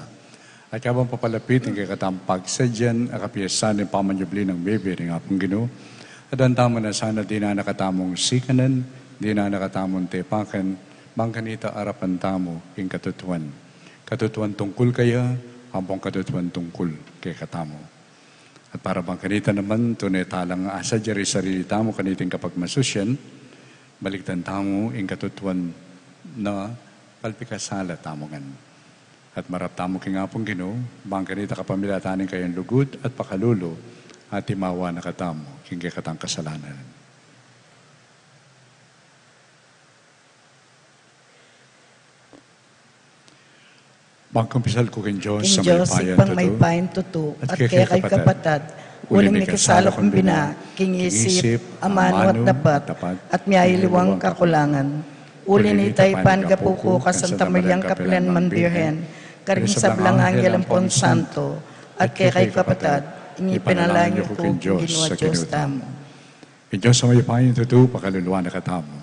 At kabang papalapit ing kekatamung pagsadyan a kapiestan ning pamanyubli nang mebie ning Apung Ginu, adwan tamu na sana dinan a katamung sikanan, dinan a katamung tepakan, bang kanita arapan tamu ing katutuan. Katutuan tungkul kaya, ampong katutuan tungkul kekatamu. At para bang kanita naman, tune talang asadya ring sarili tamu kaniting kapagmasusyan, balikdan tamu ing katutuan na palpikasala tamu ngan. At marap tamu king Apung Ginu, bang kanita kapamilatan ning kayang lugud at pakalulu, atimawa na katamu king kekatang kasalanan. Pangkumpisal ku king Dios, king Dios, Ibpang mayupayang tutu, at kekayung kapatad, uling mikasala kung bina, king isip, amanu at dapat, at miyaliwang kakulangan. Uli nita ipanggapu ku kang Santa Mariang kapilan man Birhen, karing sablang anghel ampong santo, at kekayung kapatad, ing ipanalangin yu ku king Ginu a Dios tamu. Ing Dios a mayupayang tutu, pakaluluan na katamu.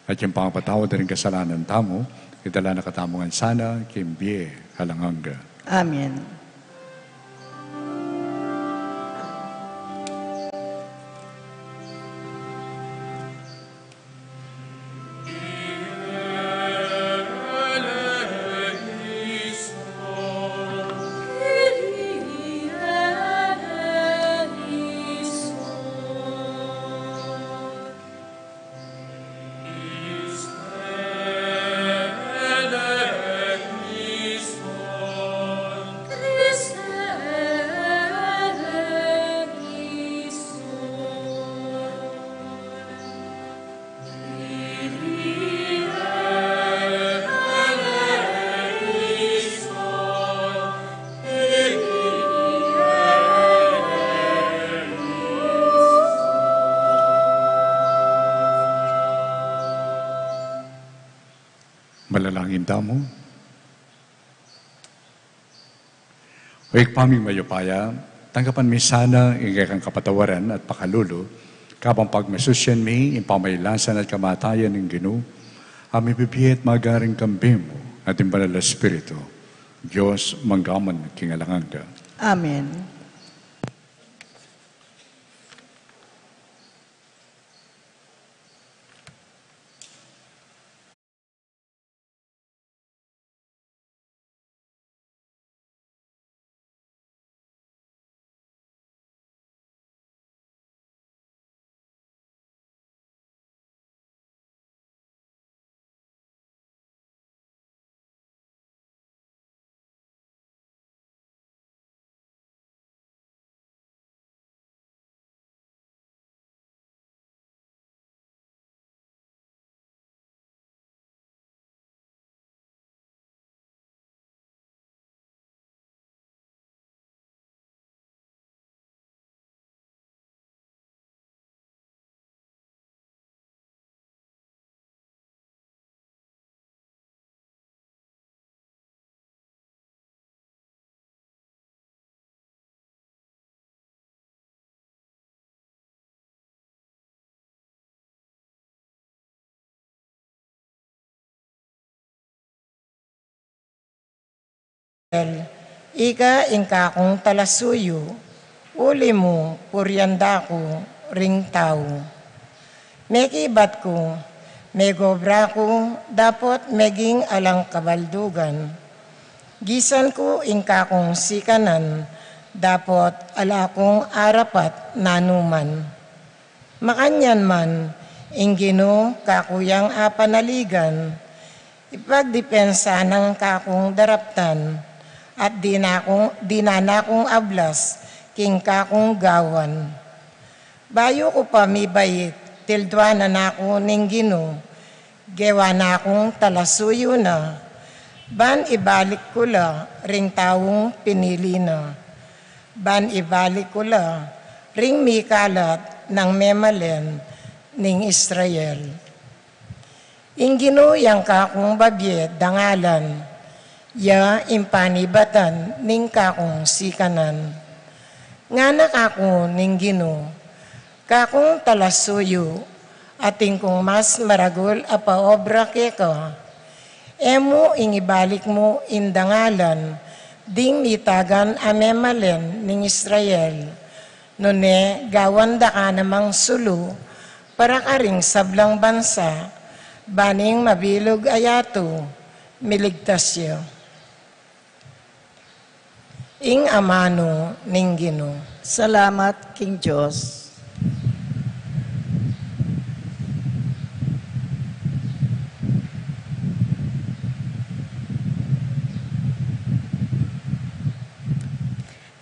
At ing pangapatawad da ring kasalanan tamu, idala na katamu ngan sana king bie alang angga. Amen. Manalangin tamu. O Ibpa ming mayupaya, tanggapan mi sana ing kekang kapatawaran at pakalulu, kabang pagmasusyan mi ing pamailasan at kamatayan ning Ginu, a mibibie at magaring kambe mu at ning Banal a Espiritu, Dios mangga man king alang angga. Amen. Ika ing kakung talasuyu, uli mu purian da ku ring tau. Mekibat ku, megobra ku, dapot meging alang kabaldugan. Gisan ku ing kakung sikanan, dapot ala kung arapat nanuman. Makanyan man, ing Ginu kaku yang apanaligan, ipagdipensa nang kakung daraptan, at dinan ku, dinan kung ablas king kakung gawan. Bayu ku pa mibait, tilduan na ku ning Ginu, gewa na kung talasuyu na, ban ibalik ku la ring taung pinili na, ban ibalik ku la ring mikalat nang memalen ning Israel. Ing Ginu yang kakung babie dangalan, Ya ing panibatan ning kakung sikanan. Ngana kaku ning Ginu, kakung talasuyu, atin kung mas maragul a paobra keka. E mu ing ibalik mu ing dangalan ding mitagan a memalen ning Israel, nune gawan da ka namang sulu para karing sablang bansa, baning mabilug a yatu miligtas ya. Ing amanu ning Ginu. Salamat king Dios.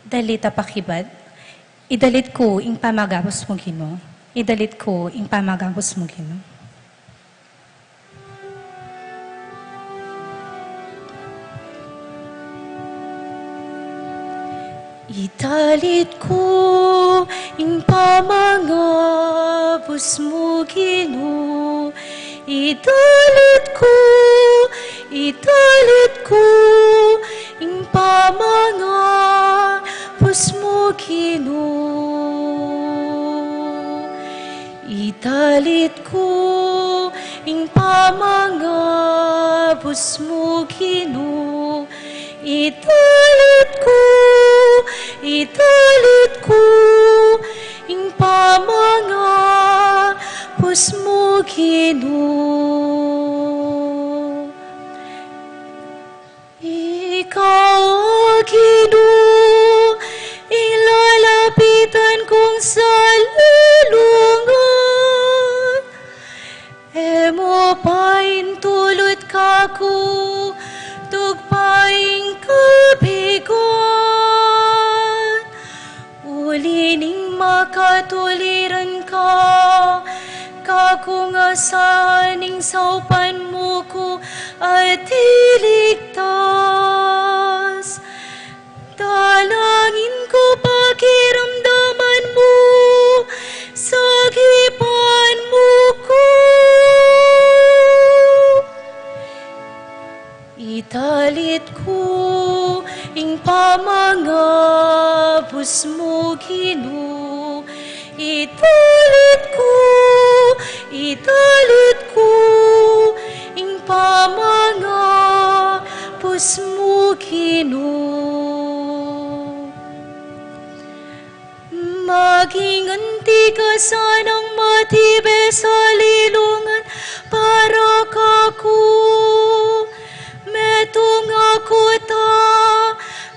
Dalit a pakibat. Idalit ku ing pamagabus mu, Ginu. Idalit ku ing pamagabus mu, Ginu. Idalit ku ing pamangabus mu, Ginu. Idalit ku, idalit ku ing pamangabus mu, Ginu. Idalit ku ing pamangabus mu, Ginu. Idalit ku, idalit ku ing pamangabus mu, Ginu. Ika, O Ginu, ing lalapitan kung salilungan. E mu paintulut kaku, tugpa ing kabigan. Uli ning makatuliran ka, kaku nga sa ning saupan mu ku at iligtas. Dalangin ku pakiramdaman mu, sagipan mu ku. Idalit ku ing pamangabus mu, Ginu. Idalit ku, idalit ku ing pamangabus mu, Ginu. Maging anti ka sanang matibe salilungan para kaku. Metung aku ta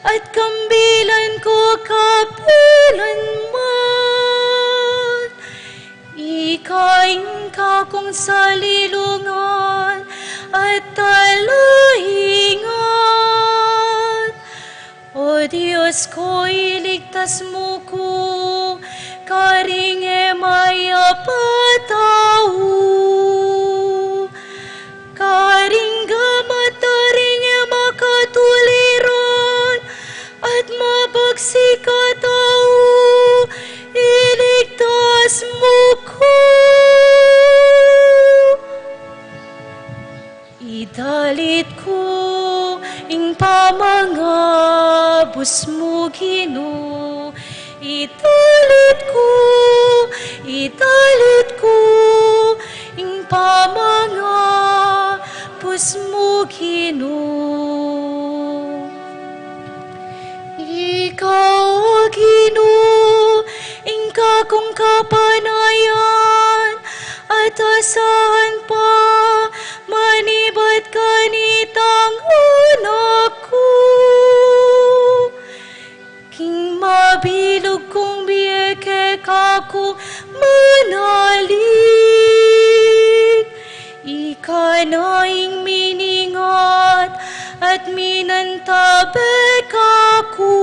at kambilan ku kapilan man. Ika ing kakung salilungan at talaingat. O Dios ku, iligtas mu ku karing e mayapat a tau, karing gamat da ring e makatuliran at mabagsik a tau, iligtas mu ku. Idalit ku ing pamangabus mu, Ginu. Idalit ku, idalit ku ing pamangabus mu, Ginu. Ika, O Ginu, ing kakung kapanayan at asahan pa manibat kanitang anak ku. King mabilug kung bie keka ku manalig, ika na ing miningat at minantabe kaku.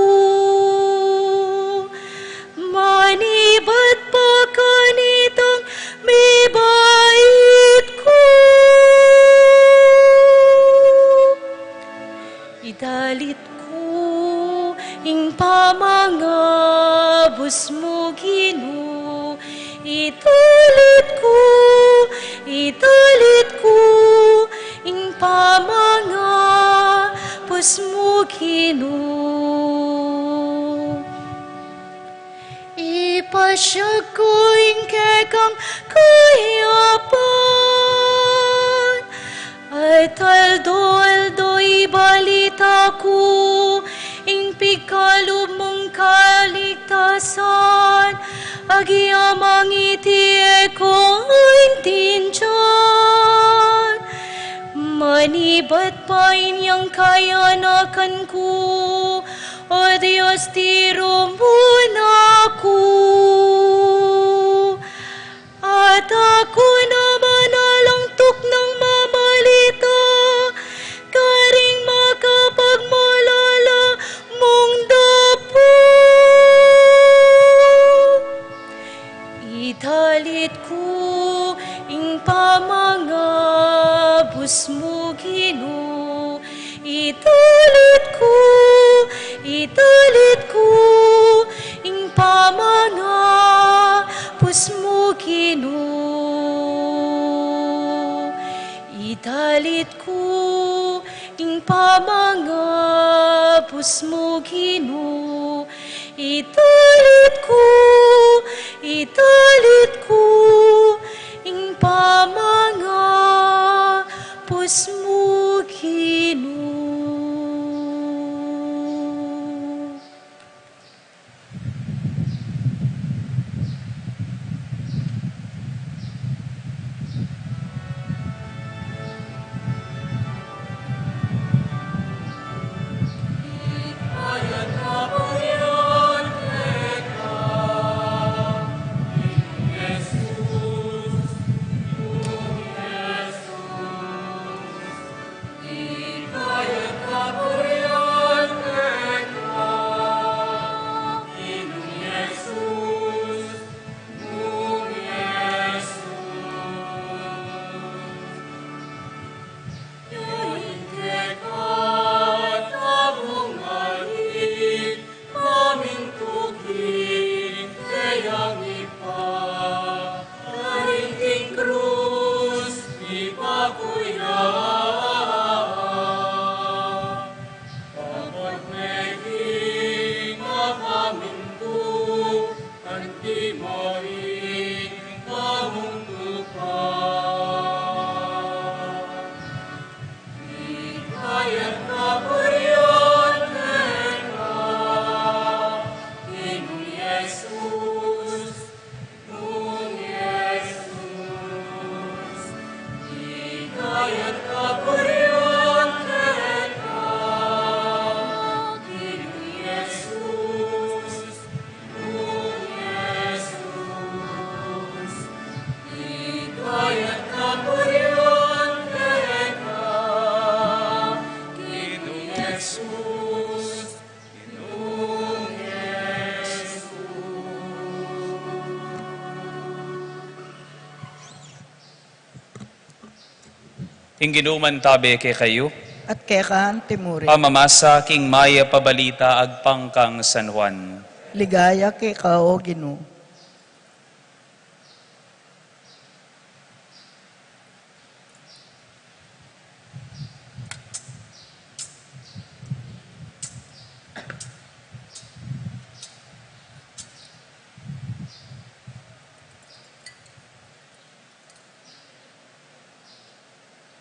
Manibat pa kanitang mibait ku. Idalit ku ing pamangabus mu, Ginu. Idalit ku, idalit ku ing pamangabus San, agyamang iti e ko aintindian. Manibat pa inyang kayanakan ku, O Dios, tiru mu na ku. At aku naman alang tuknang mamalita karing makapagmalala mung dapu. Idalit ku ing pamangabus mu, Ginu. Idalit ku, idalit ku ing pamangabus mu, Ginu. Idalit ku ing pamangabus mu, Ginu. Idalit ku, idalit ku ing pamangabus mu, Ginu. Ing Ginu mantabe kekayu. At keka antimurin. Pamamasa king mayap a balita agpang kang San Juan. Ligaya keka, O Ginu.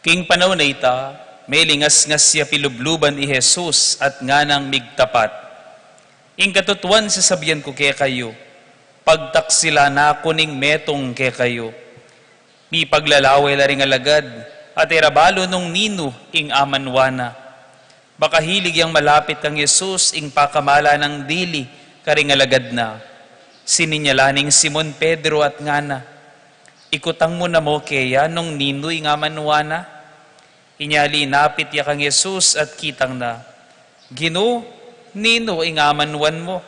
King panaun a ita, melingasngas ya pilubluban i Jesus at nganang migtapat, "Ing katutuan sasabian ku kekayu, pagtaksilan na ku ning metung kekayu." Mipaglalawe la ring alagad at e ra balu nung ninu ing amanwa na. Makahilig yang malapit kang Jesus ing pakamala nang dili karing alagad na. Sininyal la ning Simon Pedro at ngana, "Ikutang mu na mu keya nung ninu ing amanwa na." Inya linapit ya kang Jesus at kitang na, "Ginu, ninu ing amanwan mu?"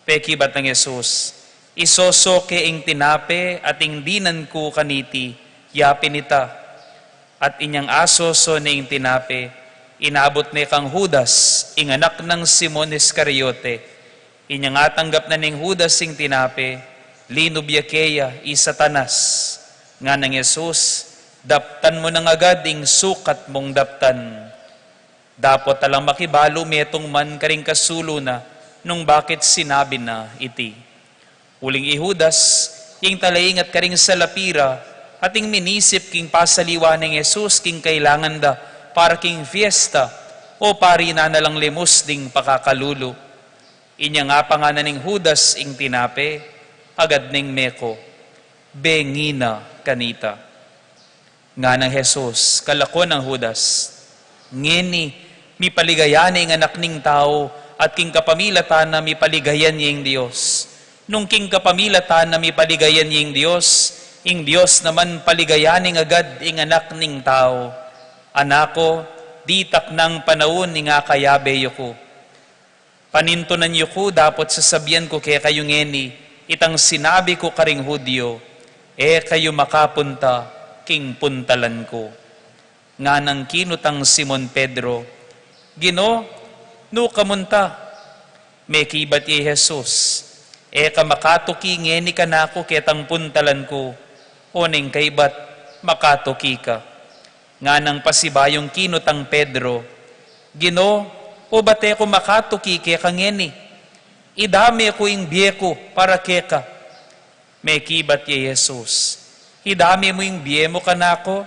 Pekibat nang Jesus, "Isoso ke ing tinape at ing dinan ku kaniti, yapin ita." At inyang asoso ne ing tinape, inabut ne kang Judas, ing anak nang Simon Iscariote. Inyang atanggap na ning Judas ing tinape, linub ya keya i Satanas. Nganang Jesus, "Daptan mu nang agad ing sukat mung daptan." Dapot alang makibalu metung man karing kasulu na nung bakit sinabi na iti. Uling i Judas, ing talaingat karing salapi ra, at ing minisip king pasaliwa nang Jesus king kailangan da para king fiesta, o pari na na lang limus ding pakakalulu. Inya ngapa ngana neng Judas ing tinape, agad neng meko, bengi na kanita. Nganang Jesus, kalako nang Judas, ngeni, mipaligaya ne ing Anak ning Tau, at king kapamilatan na mipaligayan ye ing Dios. Nung king kapamilatan na mipaligayan ye ing Dios, ing Dios naman paligayan neng agad ing Anak ning Tau. Anak ku, ditak nang panaun ing akayabe yu ku. Panintunan yu ku dapot sasabian ku kekayu ngeni, itang sinabi ku karing Judio, e kayu makapunta king puntalan ku. Nganang kinutang Simon Pedro, Ginu, nu ka munta? Mekibat ye Jesus, e ka makatuki ngeni kanaku ketang puntalan ku, o neng kaibat, makatuki ka. Nganang pasibayung kinutang Pedro, Ginu, o bate ku makatuki keka ngeni? Idame ku ing bie ku para keka. Mekibat ye Jesus, idame mu ing bie mu kanaku?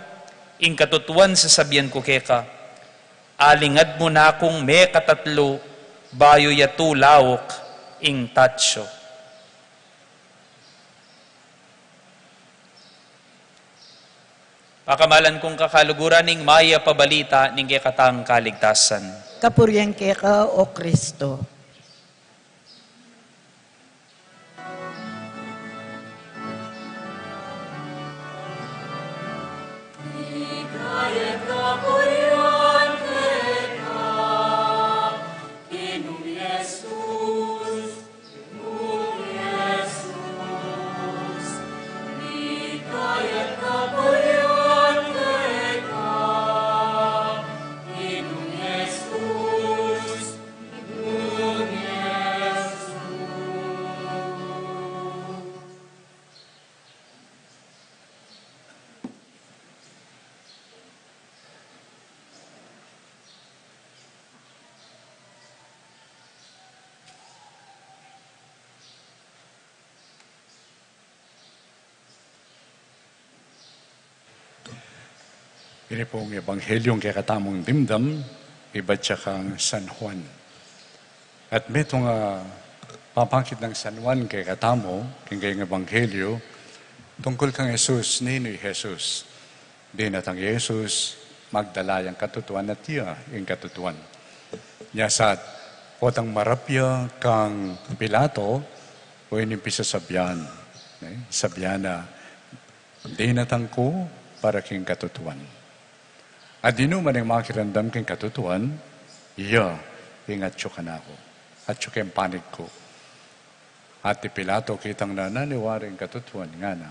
Ing katutuan sasabian ku keka, alingad mu nakung mekatatlu bayu yatu lauk ing tatsu. Pakamalan kung kakaluguran ning mayap a balita ning kekatang kaligtasan. Kapurian keka, O Kristo. Ini pung ebanghelyo ing kekatamung dimdam, ibat ya kang San Juan. At metung a papakit nang San Juan kekatamu king kayang ebanghelyo tungkul kang Jesus. Ninu i Jesus? Dinatang i Jesus, magdala yang katutuan at iya ing katutuan. Nya sa, potang marap ya kang Pilato, o ini ing pisasabian, e, sabian na, dinatang ku para king katutuan. At ninu man ing makiramdam king katutuan, iya ing atyu kanaku, atyu keng panig ku. At i Pilato, kitang na naniwari ing katutuan, ngana,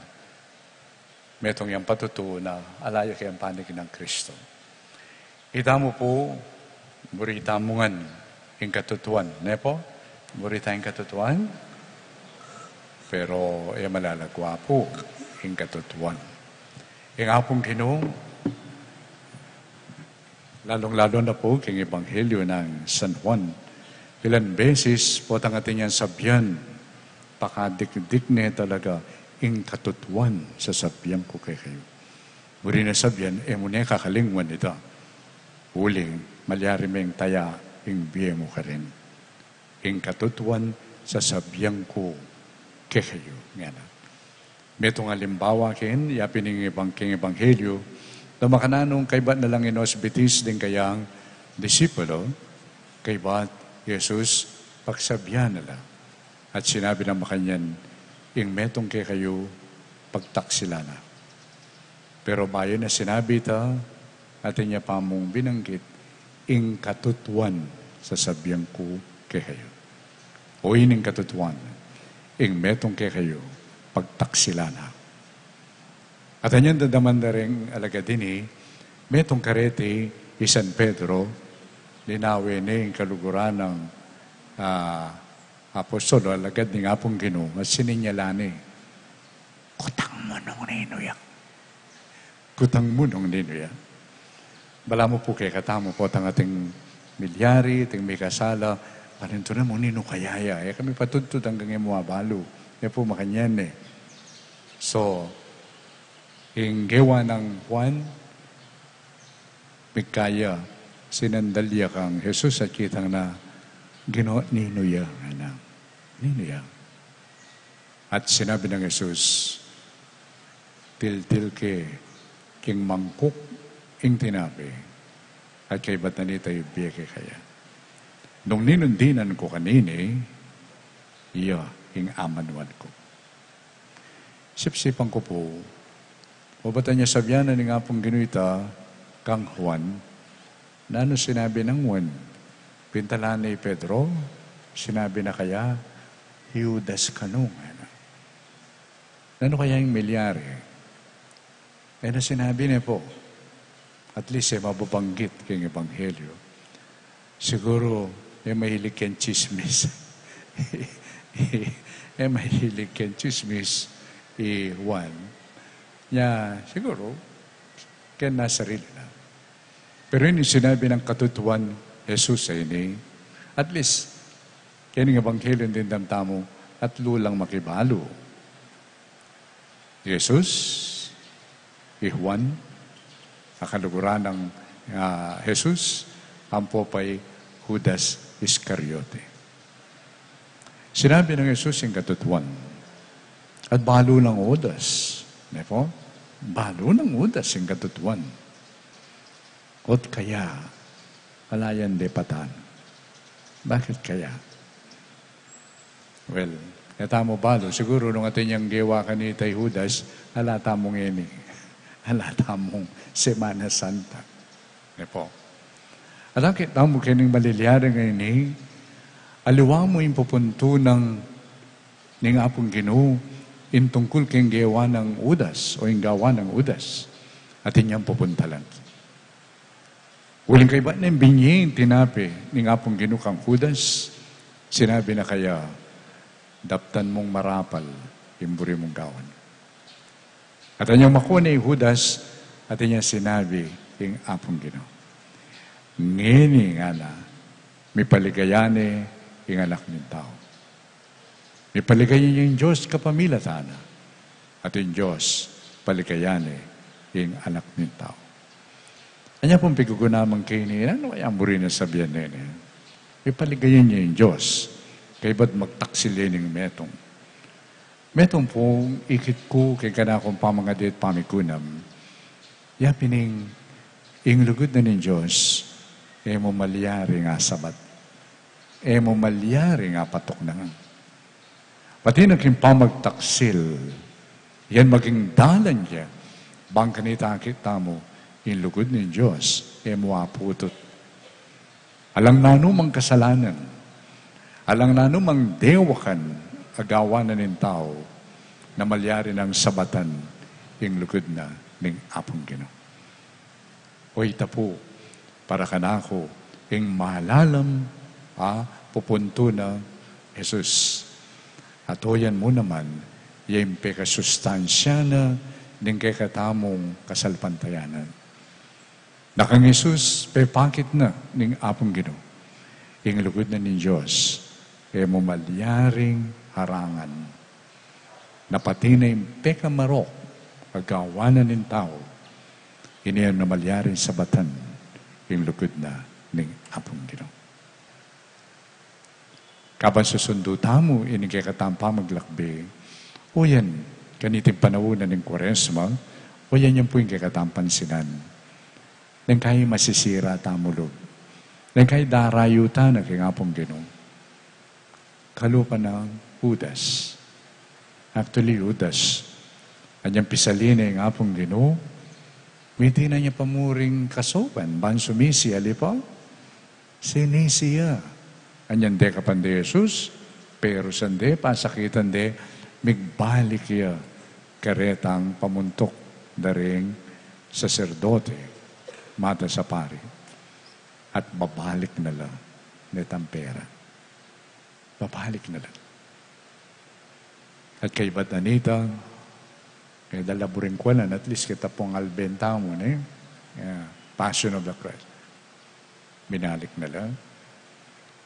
metung yang patutu na ala ya keng panig nang Kristo. Itamu pu, muri tamu ngan ing katutuan, ne pu? Muri ta ing katutuan, pero e malalagwa pu ing katutuan. Ing Apung Ginu, lalung-lalu na pu king ebanghelyo nang San Juan, ilan beses potang atin yang sabian, pakadikdik ne talaga ing katutuan sasabian ku kekayu. Buri na sabian, e mu ne kakalingwan ita, uling malyari meng taya ing bie mu karin. Ing katutuan sasabian ku kekayu, ngana. Metung alimbawa ken yapin ing ebang-, king ebanghelyo, na makananu kaybat na lang inosbitis ding kayang disipulo, kaybat Jesus pagsabian na la. At sinabi na makanyan, ing metung kekayu pagtaksilan na. Pero bayu na sinabi ita, atin ya pa mung binanggit, ing katutuan sasabian ku kekayu. O ini ing katutuan, ing metung kekayu pagtaksilan na. At anyan dadaman da ring alagad ini, metung kareti i San Pedro, linawe ne ing kaluguran nang, ah, apostol o alagad ning Apung Ginu, at sininyalan ne, kutang mu nung ninu ya. Kutang mu nung ninu ya. Balamu pu kekatamu potang ating milyari, ating mikasala, panintunan mu nung ninu kaya ya. E kami patudtud anggang e mu abalu. E pu makanyan e. So, ing gewa nang Juan, migkaya, sinandal ya kang Jesus at kitang na, Ginu, ninu ya, ngana. Ninu ya? At sinabi nang Jesus, "Tiltil ke king mangkuk ing tinape, at kaybat na nita ibie ke kaya. Nung ninung dinan ku kanini, iya ing amanuan ku." Sipsipan ku pu, o batan ya sabian na ning Apung Ginu ita kang Juan, nanu sinabi nang Juan? Pintalan ne i Pedro, sinabi na kaya, "Hi Judas kanu," ngana. Nanu kaya ing milyari? E na sinabi ne pu. At least, e mababanggit king ebanghelyo. Siguru, e mahilig king tsismis. E mahilig king tsismis i Juan. Nya, siguru, king nasa sarili na. Pero ini sinabi nang katutuan Jesus a ini, at least, king ebanghelyo dimdam tamu, at lulang makibalu. Jesus, i Juan, a kaluguran nang, ah, Jesus, ampo pa i Judas Iscariote. Sinabi nang Jesus ing katutuan. At balu nang Judas. Ne pu? Balu nang Judas ing katutuan. Ot kaya, ala yang depatan. Bakit kaya? Well, e tamu balu, siguru nung atin yang gewa kanita i Judas, ala tamu ngeni. Ala tamung Semana Santa. Ne pu? Ala ke tamu kening malilyari ngeni, aliwa mu ing pupuntunan ning Apung Ginu, ing tungkul king gewa nang Judas, o ing gawa nang Judas. Atin yang pupuntalan. Uling kaybat neng binie ing tinape ning Apung Ginu kang Judas, sinabi na kaya, "Daptan mung marapal ing buri mung gawan." At anyang makua ne i Judas, atin yang sinabi ing Apung Ginu, "Ngeni," ngana, "mipaligaya ne ing Anak ning Tau." Mipaligaya ne ing Dios kapamilatan na, at ing Dios paligaya ne ing Anak ning Tau. Anya pung piguguna mung keni, nanu kaya buri nang sabian nene? Mipaligaya ne ing Dios, kaybat magtaksil ya ning metung. Metung pung ikit ku keng kanakung pamangadi at pamikunam, ya pin ing, ing lugud na ning Dios, e mu malyaring asabat. E mu malyaring apatuknangan. Pati na king pamagtaksil, yan maging dalan ya, bang kanita akit tamu, ing lugud ning Dios, e mu aputut. Alang nanumang kasalanan, alang nanumang dewakan a gawan na ning tau, na malyari nang sabatan ing lugud na ning Apung Ginu. O ita pu, para kanaku, ing malalam a pupuntunan Jesus. At o yan mu naman, ya ing pekasustansya na ning kekatamung kasalpantayanan. Na kang Jesus, pepakit na ning Apung Ginu ing lugud na ning Dios, e mu malyaring harangan. Na pati na ing pekamarok a gawan na ning tau, ini na malyaring sabatan ing lugud na ning Apung Ginu. Kabang susundu tamu ining kekatang pamaglakbe, o yan, kaniting panaun na ning Kuaresma, o yan, yan pu ing kekatang pansinan. Neng kai masisira tamu lub. Neng kai darayu ta na king Apung Ginu. Kalupa nang Judas. Actually, Judas, anyang pisalin ne ing Apung Ginu, miti na nya pa muring kasaupan, ban sumisi, ali pa? Sinisi ya. Anyang dekapan de Jesus, perusan de, pasakitan de, migbalik ya karetang pamuntuk da ring saserdote, matas a pari. At babalik na la, netang pera. Babalik na la. At kaybat na nita, e, dala buring kuanan, at least kita pung alben tamu, ne? Yeah. Passion of the Christ. Binalik na la.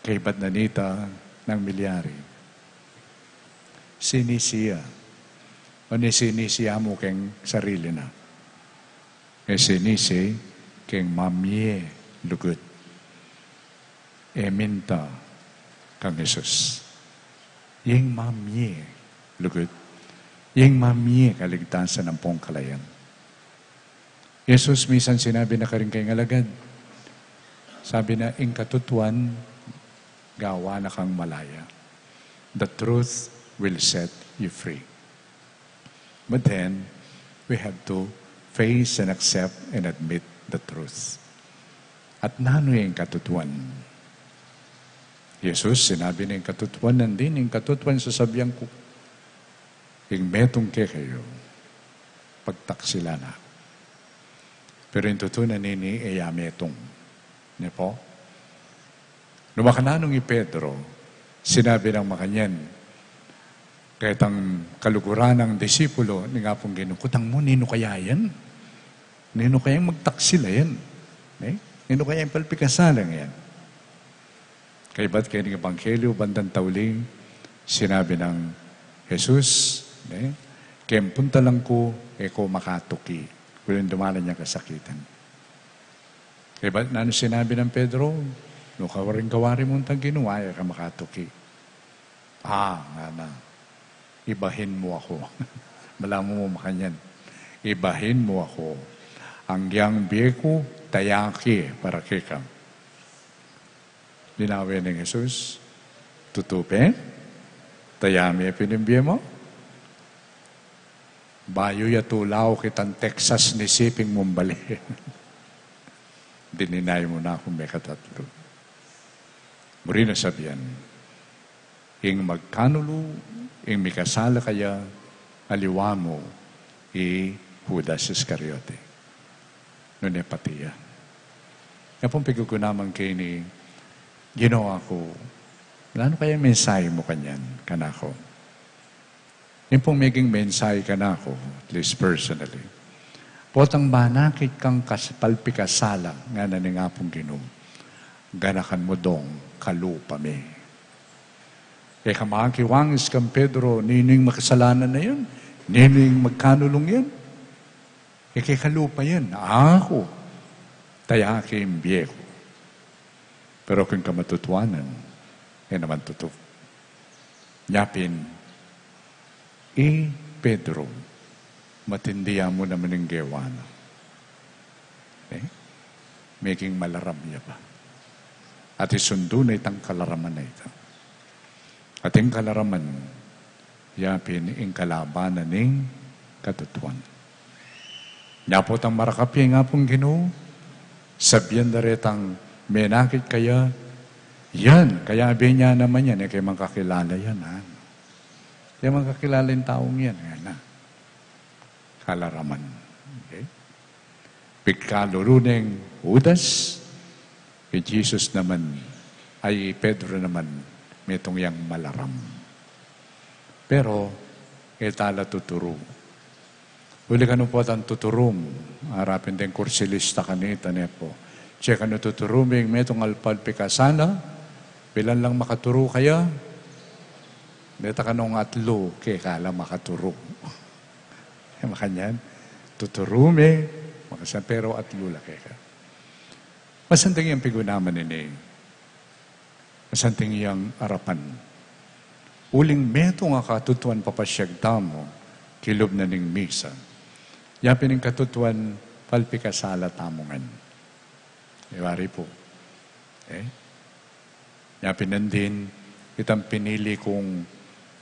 Kaybat na nita nang milyari. Sinisi ya. O ne sinisi ya mu keng sarili na? E sinisi keng mamie lugud. E minta kang Jesus. Ing mamie, lugud, ing mamie kaligtasan ampong kalayan. Jesus misan sinabi na karing kayang alagad, sabi na, "Ing katutuan, gawan na kang malaya. The truth will set you free." But then, we have to face and accept and admit the truth. At nanu ing katutuan? Jesus, sinabi na ing katutuan, nandin ing katutuan sasabian ku, ing metung kekayu, pagtaksilan na. Pero ing tutu na nini, e ya metung. Ne pu? Nung makananu i Pedro, sinabi nang makanyan, ketang kaluguran nang disipulo ning Apung Ginu, "Kutang mu, ninu kaya yan? Ninu kayang magtaksil a yan? Ne? Ninu kaya ing palpikasalang yan?" Kaybat keni king Ebanghelyo, bandang tauli, sinabi nang Jesus, ne? "Keng puntalan ku, e ko makatuki. Uling dumalan yang kasakitan." Kaybat nanu sinabi nang Pedro? "Nukarin kawari mu ngan, Ginu, e ka makatuki." "A, ngana, ibahin mu aku." Balamu mu makanyan, "Ibahin mu aku. Agyang bie ku, taya ke para keka." Linawe nang Jesus, "Tutu pe? Taya me pin ing bie mu? Bayu ya tulaw kitang Texas, nisiping mung bale." "Dininay mu na kung mekatatlu." Buri na sabian, ing magkanulu, ing mikasala kaya, aliwa mu i Judas Iscariote. Nune pati ya. Kaya pung pigugunaman keni, Ginu, aku, nanu kaya mensahe mu kanyan kanaku? Ing pung meging mensahe kanaku, at least personally, potang manakit kang kas-, palpikasala, ngana ning Apung Ginu, ganakan mu dong kalupa me. E ka makiwangis kang Pedro, ninu ing makasalanan a yan? Ninu ing magkanulung yan? E ke kalupa yan. Aku, taya ke ing bie ku. Pero king kamatutuanan, e naman tutu. Nya pin, i Pedro, matindi ya mu naman ing gewa na. E? Meging malaram ya pa. At isundu na itang kalaraman a ita. At ing kalaraman, ya pin ing kalaban na ning katutuan. Nya potang marakap ya ing Apung Ginu, sabian da retang menakit kaya, yan, kayabe ne naman yan, e ke man kakilala yan, ha? E ke man kakilala ing taung yan, ngana. Kalaraman. Okay? Pigkalulu neng Judas, i Jesus naman, ay, i Pedro naman, metung yang malaram. Pero, e ta la tuturu. Uli kanu potang tuturu mu, arapin deng kursilista kanita, ne pu? Tse kanu tuturu mu ing metung a palpikasala, pilan lang makaturu kaya? Deta kanung atlu, keka la makaturu. E makanyan, tuturu me, makasan, pero atlu la keka. Masanting yang pigunaman ini. Masanting yang arapan. Uling metung a katutuan papasiag tamu, kilub na ning misa. Ya pin ing katutuan palpikasala tamu ngan. E wari pu. E? Nya pin nandin, itang pinili kung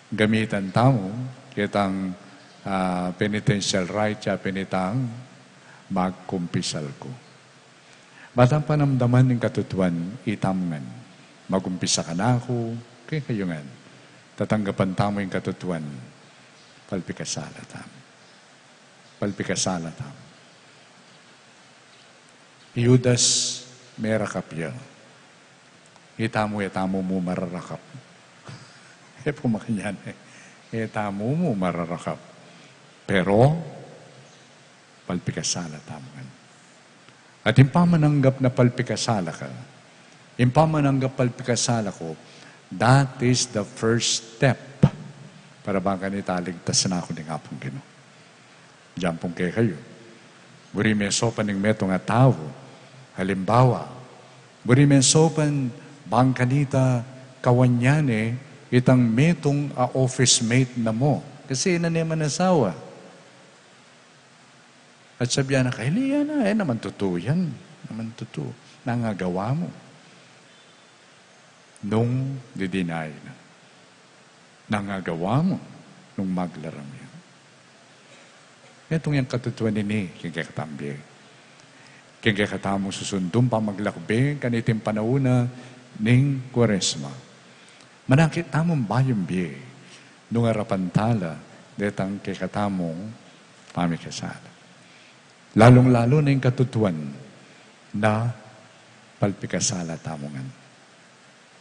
gamitan tamu, ketang, ah, penitential rite, ya pin itang magkumpisal ku. Bang panamdaman ing katutuan, itamu ngan. Magumpisa kanaku, kekayu ngan. Tatanggapan tamu ing katutuan, palpikasala tamu. Palpikasala tamu. I Judas, merakap ya. Itamu, e tamu mu mararakap. E pu makanyan e. E tamu mu mararakap. Pero, palpikasala tamu ngan. At ing pamananggap na palpikasala ka, ing pamananggap palpikasala ku, that is the first step para bang kanita ligtas na ku ning Apung Ginu. Dian pung kekayu. Buri me saupan ning metung a tau. Halimbawa, buri me saupan bang kanita Kawan ya ne itang metung a office mate na mu. Kasi e na ne man asawa. At sabian na, "Kay lian na, e naman tutu yan. Naman tutu. Nangagawa mu." Nung didinay na. Nangagawa mu nung maglaram ya. Metung yang katutuan ini king kekatamung bie. King kekatamung susundung pamaglakbe kaniting panaun na ning Kuaresma. Manakit tamung bayung bie nung arapan tala detang kekatamung pamikasala. Lalung-lalu na ing katutuan na palpikasala tamu ngan.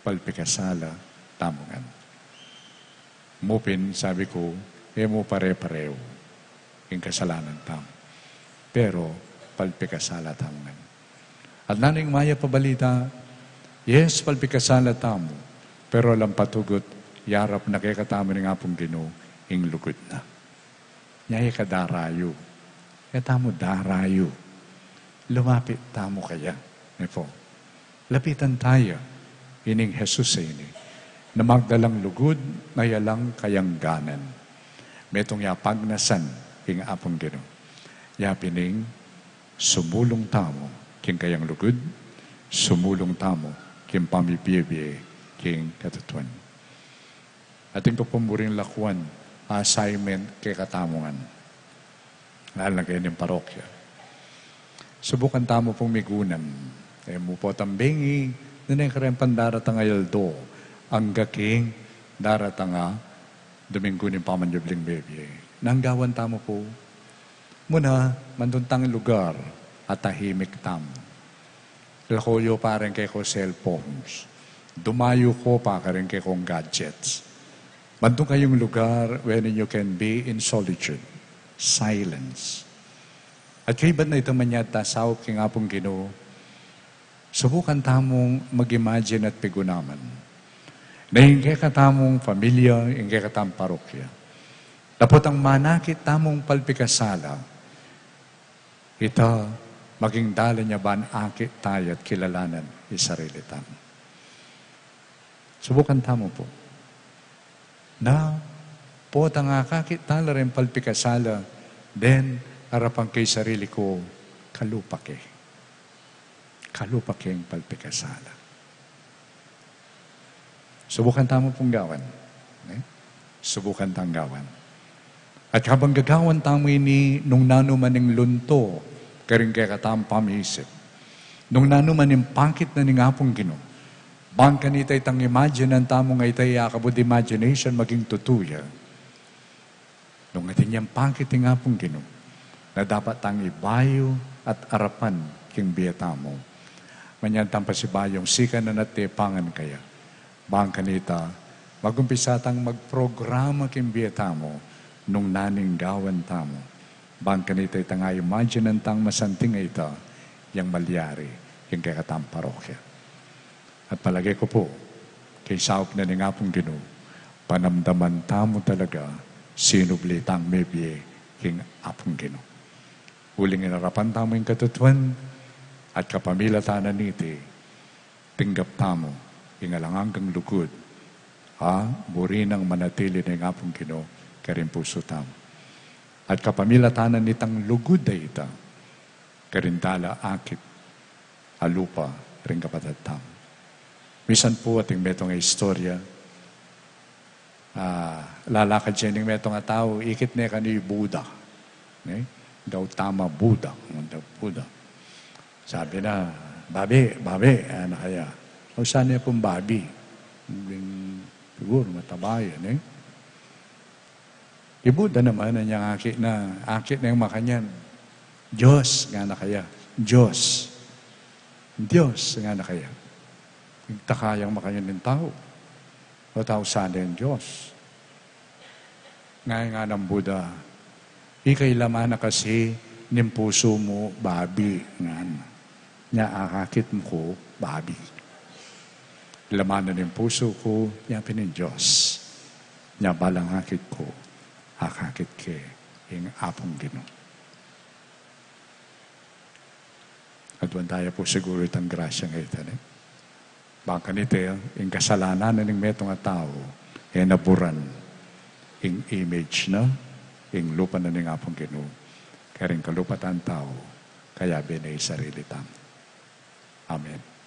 Palpikasala tamu ngan. Mu pin, sabi ku, e mu pare-pareu ing kasalanan tamu. Pero palpikasala tamu ngan. At nanu ing mayap a balita, yes, palpikasala tamu, pero alang patugut, yarap na kekatamu ning Apung Ginu ing lugud na. Nya e ka darayu. E tamu darayu. Lumapit tamu kaya. Ne pu? Lapitan taya ining Jesus a ini, na magdalang lugud na alang kayangganan. Metung ya pagnasan king Apung Ginu. Ya pin ing sumulung tamu king kayang lugud, sumulung tamu king pamibie-bie king katutuan. Atin ku pung buring lakuan, assignment kekatamu ngan. Lalo na keni ning parokya. Subukan tamu pung migunam. E mu potang bengi, nune kareng pandaratang a aldo, angga king daratang a Dominggu ning pamanyubling mebie. Nanu ing gawan tamu pu? Muna, mandung tang lugar a tahimik tamu. Lako yu pa ring kekong cellphones. Dumayu ko pa karing kekong gadgets. Mandung kayung lugar wherein you can be in solitude, silence. At kaybat na ita, manyad ta saup king Apung Ginu, subukan tamung mag-imagine at pigunaman na ing kekatamung pamilya, ing kekatamung parokya, dapot ing manakit tamung palpikasala, ita maging dalan ya ban akit taya at kilalanan ing sarili tamu. Subukan tamu pu. Na, potang akakit tala ring palpikasala, then, arapan ke ing sarili ku, kalupa ke. Kalupa ke ing palpikasala. Subukan tamu pung gawan. Ne? Subukan tang gawan. At kabang gagawan tamu ini, nung nanu man ing lunto karing kekatamung pamisip, nung nanu man ing pakit na ning Apung Ginu, bang kanita itang imagine tamu nga ita ya kabud imagination maging tutu ya. Nung atin yang pakit ing Apung Ginu, na dapat tang ibayu at arapan king bie tamu. Manyad tang pasibayung sikanan at tepangan kaya. Bang kanita, magumpisa tang magprograma king bie tamu, nung nanu ing gawan tamu. Bang kanita itang a-imagine tang masanting a ita, yang malyari, king kekatamung parokya. At palage ku pu, king saup na ning Apung Ginu, panamdaman tamu talaga, sinubli tang mebie king Apung Ginu. Uling inarapan tamu ing katutuan, at kapamilatan niti, tinggap tamu ing alang anggang lugud, a buri nang manatili na ing Apung Ginu karing pusu tamu. At kapamilatan nitang lugud a ita, karin tala akit a lupa ring kapatad tamu. Misan pu atin metung a istorya, ah, lalakad ya ning metung a tau, ikit ne kanu i Buddha. Ne? Gautama Buddha, Buddha. Sabi na, "Babi, babi," ngana kaya. O, saan ya pung babi? Siguru mataba yan, e. I Buddha naman, anyang akit na, akit na yang makanyan. "Diyos," ngana kaya. "Diyos. Diyos," ngana kaya. Nagtaka yang makanyan ning tau. "O tau, saan yang Diyos?" Ngana nang Buddha, "Ika, ilaman na kasi ning pusu mu babi," ngana. "Nya akakit mu ku babi. Ilaman na ning pusu ku," nya pin, "ing Diyos. Nya balang akit ku, akakit ke ing Apung Ginu." Aduan taya pu siguru itang grasya ngeni, e. Bang kanita, ing kasalanan na ning metung a tau, e naburan ing image na ning lupa na ning Apung Ginu, karing kalupatan tau, kayabe na ing sarili tamu. Amen.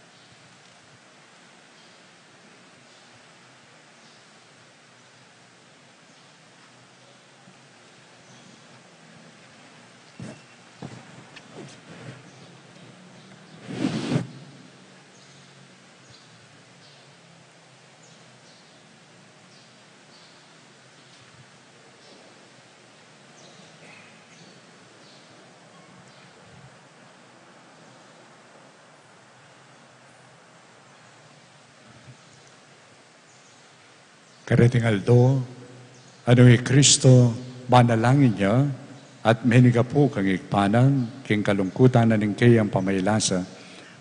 Kareting aldo, nung i Kristo manalangin ya at menigapu kang Ibpa na king kalungkutan na ning keyang pamaylasa,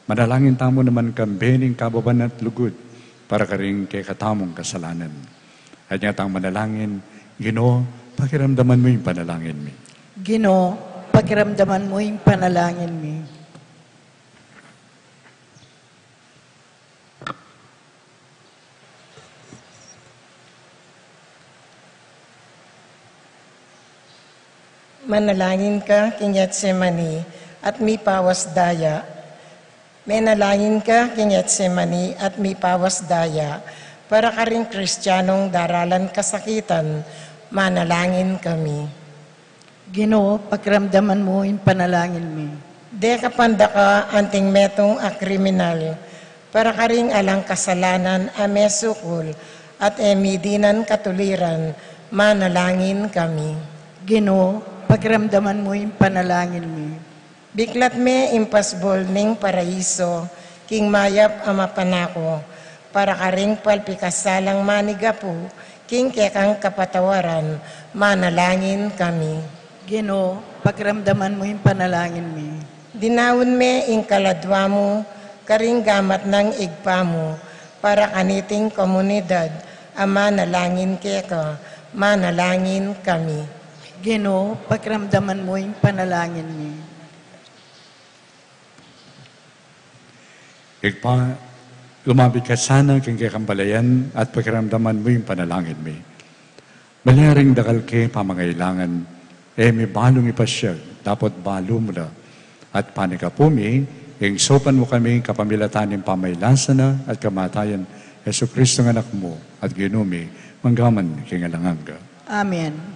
manalangin tamu naman kambe ning kababan at lugud para karing kekatamung kasalanan. At nya tang manalangin, Ginu, pakiramdaman mu ing panalangin mi. Ginu, pakiramdaman mu ing panalangin mi. Manalangin ka king Getsemani at mipawas daya. Manalangin ka king Getsemani at mipawas daya. Para karing Kristianong daralan kasakitan, manalangin kami. Ginu, pakiramdaman mu ing panalangin mi. Deka pandaka anting metung a kriminal, para karing alang kasalanan a mesukul at e midinan katuliran, manalangin kami. Ginu, pakiramdaman mu ing panalangin mi. Biklat me ing pasbul ning paraiso king mayap a mapanaku, para karing palpikasalang manigapu king kekang kapatawaran, manalangin kami. Ginu, pakiramdaman mu ing panalangin mi. Dinaun me ing kaladua mu karing gamat nang Ibpa mu, para kaniting komunidad a manalangin keka, manalangin kami. Ginu, pakiramdaman mu ing panalangin mi. Ibpa, lumapit ka sana king kekang balayan at pakiramdaman mu ing panalangin mi. Malyaring dakal ke pamangailangan, e mi balung ipasiag, dapot balu mu la. At panikapu mi, ing saupan mu kami kapamilatan ning pamaylasa na at kamatayan, Jesucristo nga Anak mu at Ginu mi, manggaman king alang angga. Amen.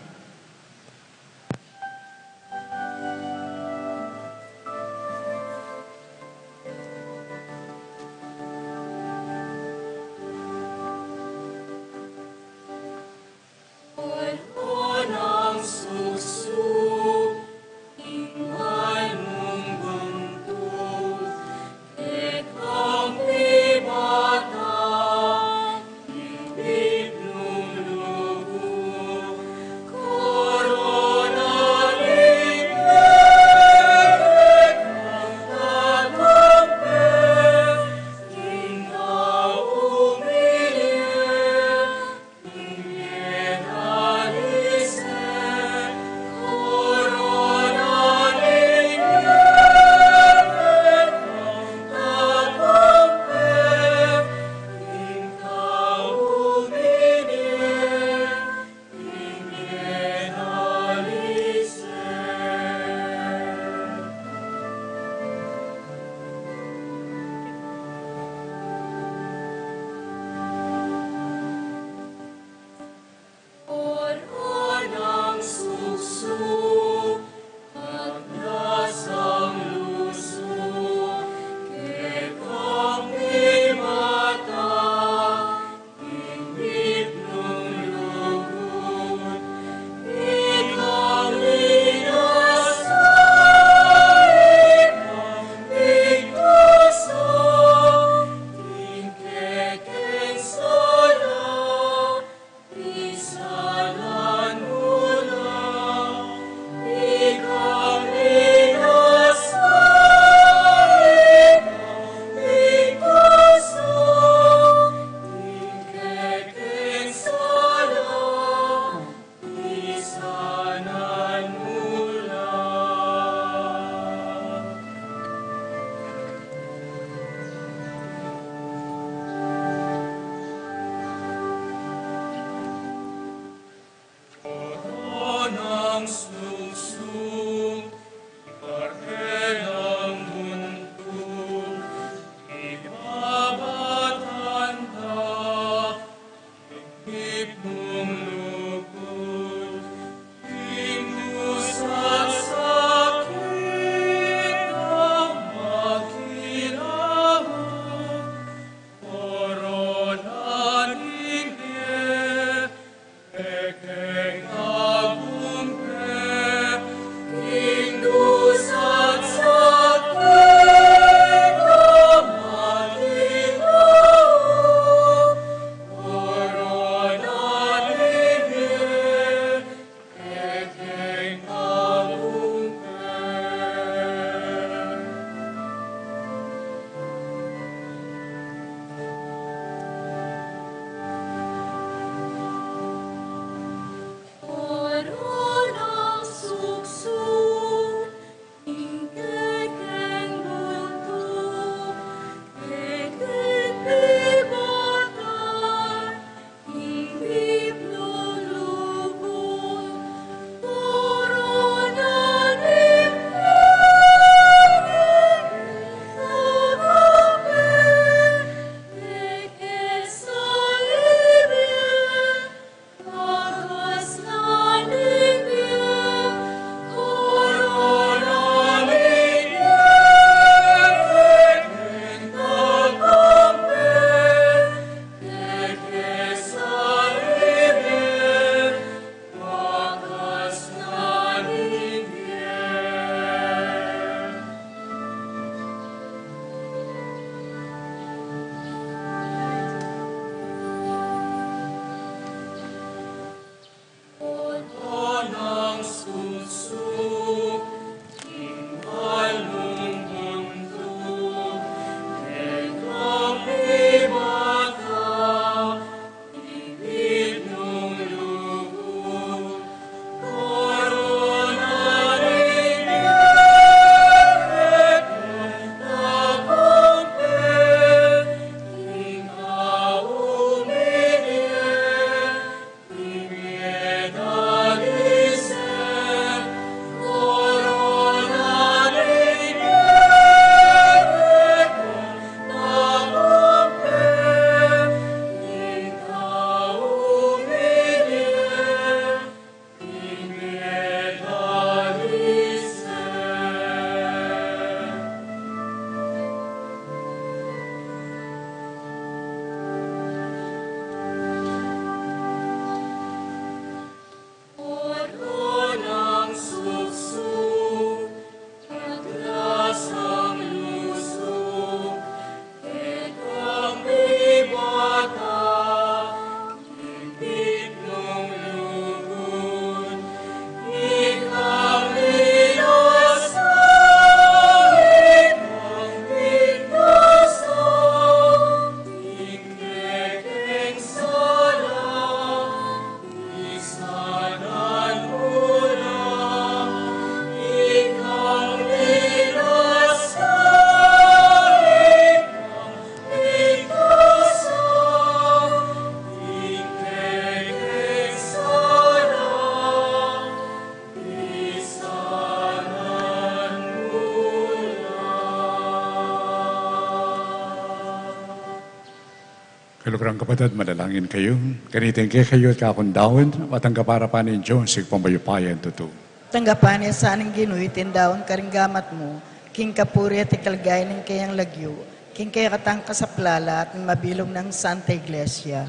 Kaluguran kapatad, manalangin kayu. Kaniting kekayu at kaku ngan daun, at ing kaparapan ning Dios, Ibpang mayupayang tutu. Tanggapan na sa ning Ginu iting daun karing gamat mu, king kapurian at kaligayan ning kayang lagyu, king kekatang kasaplalan at ning mabilug nang Santa Iglesia.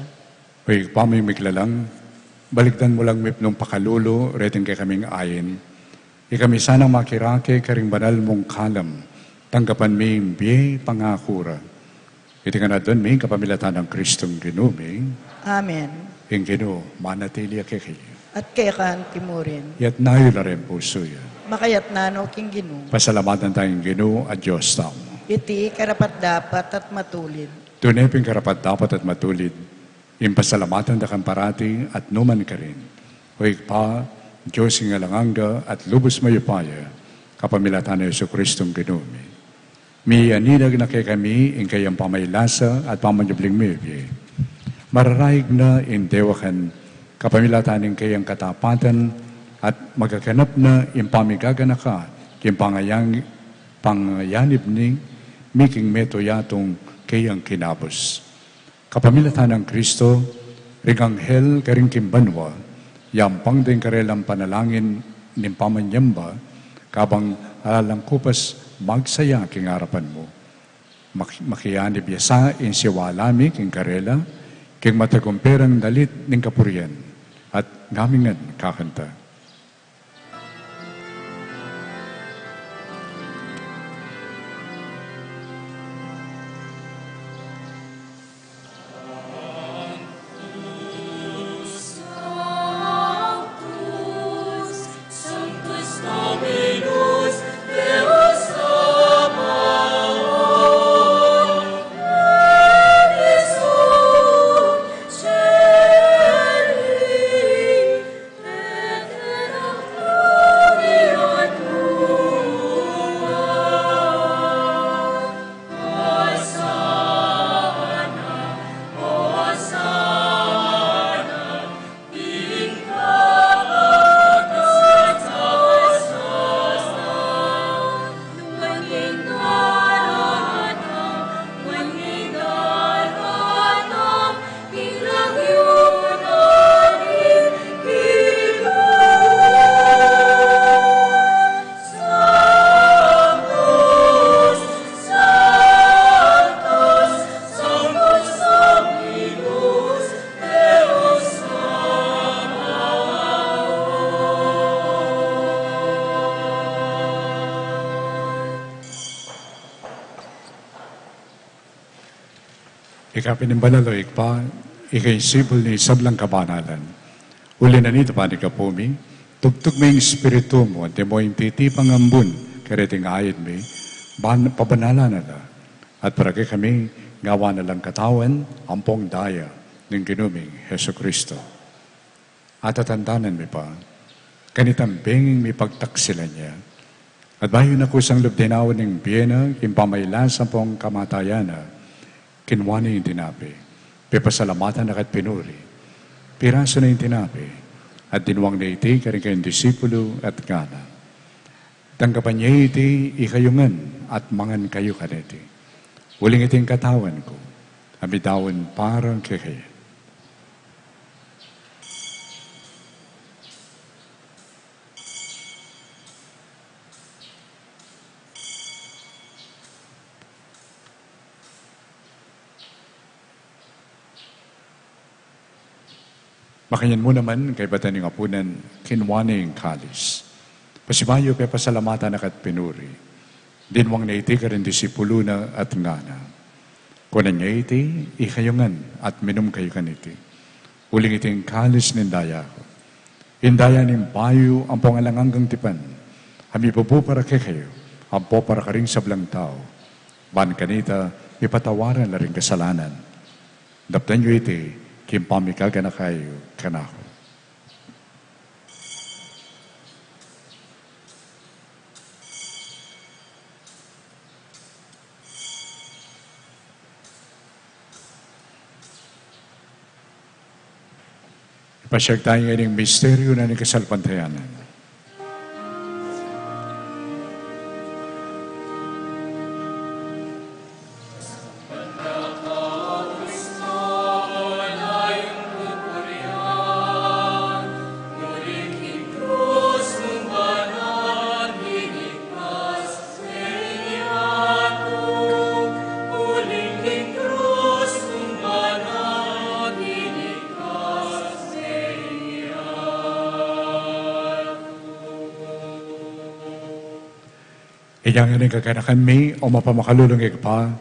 O Ibpa ming Maligaya, balikdan mu lang mipnung pakalulu reting kekaming ain. Ikami sanang makirake karing banal mung kalam, tanggapan mi ing bie pangaku ra. Iti ngan aduan mi kapamilatan nang Kristong Ginu mi. Amen. Ing Ginu manatili ya kekayu. At keka antimurin. Iyatas yu la ring pusu yu. Makayatas no king Ginu. Pasalamatan taya ing Ginu a Dios tamu. Iti karapat-dapat at matulid. Tune pin karapat-dapat at matulid, ing pasalamatan da kang parati at nukarin man, O Ibpa, Dios king alang angga at lubus mayupaya, kapamilatan nang Jesucristong Ginu mi. Miyaninag na kekami ing kayang pamaylasa at pamanyubling mebie. Mararaig na ing dewakan kapamilatan ning kayang katapatan at magaganap na ing pamigaganaka king pangayang-, pangayanib ning miking meto yatung kayang kinabus. Kapamilatan nang Kristo, ring anghel karing king banua, yampang da ing karelang panalangin ning pamanyamba, kabang alang kupas magsaya king arapan mu. Mak-, makianib ya sa ing siwala mi king karela, king matagumpe rang dalit ning kapurian, at ngami ngan kakanta. Ika pin ing banal, o Ibpa, ika ing sibul ning sablang kabanalan. Uli na nita, panyawad mi, tubtub me ing Espiritu mu, antimo ing titipang ambun kareting ain mi, ban-, pabanalan na la, at para kekami gawan na lang katawan ampong daya ning Ginu ming Jesucristo. Atatandanan mi pa, kanitang benging mipagtaksilan ya, at bayu na kusang lub dinaun ing bie na king pamaylasa ampong kamatayan na, kinua ne ing tinape, pepasalamatan na ka at pinuri, pirasu ne ing tinape, at dinwang ne iti karing kayang disipulu at ngana: Tanggapan ye iti ikayu ngan at mangan kayu kaniti. Uling iti ing katawan ku, a midaun para kekayu. Makanyan mu naman, kaybat da ning apunan, kinua ne ing kalis. Pasibayu pepasalamatan na ka at pinuri, dinwang ne iti karing disipulu na at ngana: Kunan ye iti ikayu ngan at minum kayu kaniti. Uling iti ing kalis ning daya ku, ing daya ning bayu ampong alang anggang tipan, a mibubu para kekayu ampo para karing sablang tau, ban kanita mipatawaran la ring kasalanan. Daptan yu iti king pamigaganaka yu kanaku. Ipasyag taya ing misteryu na ning kasalpantayanan. Yang ini kaganakan mi, o mapamakalulung Ibpa,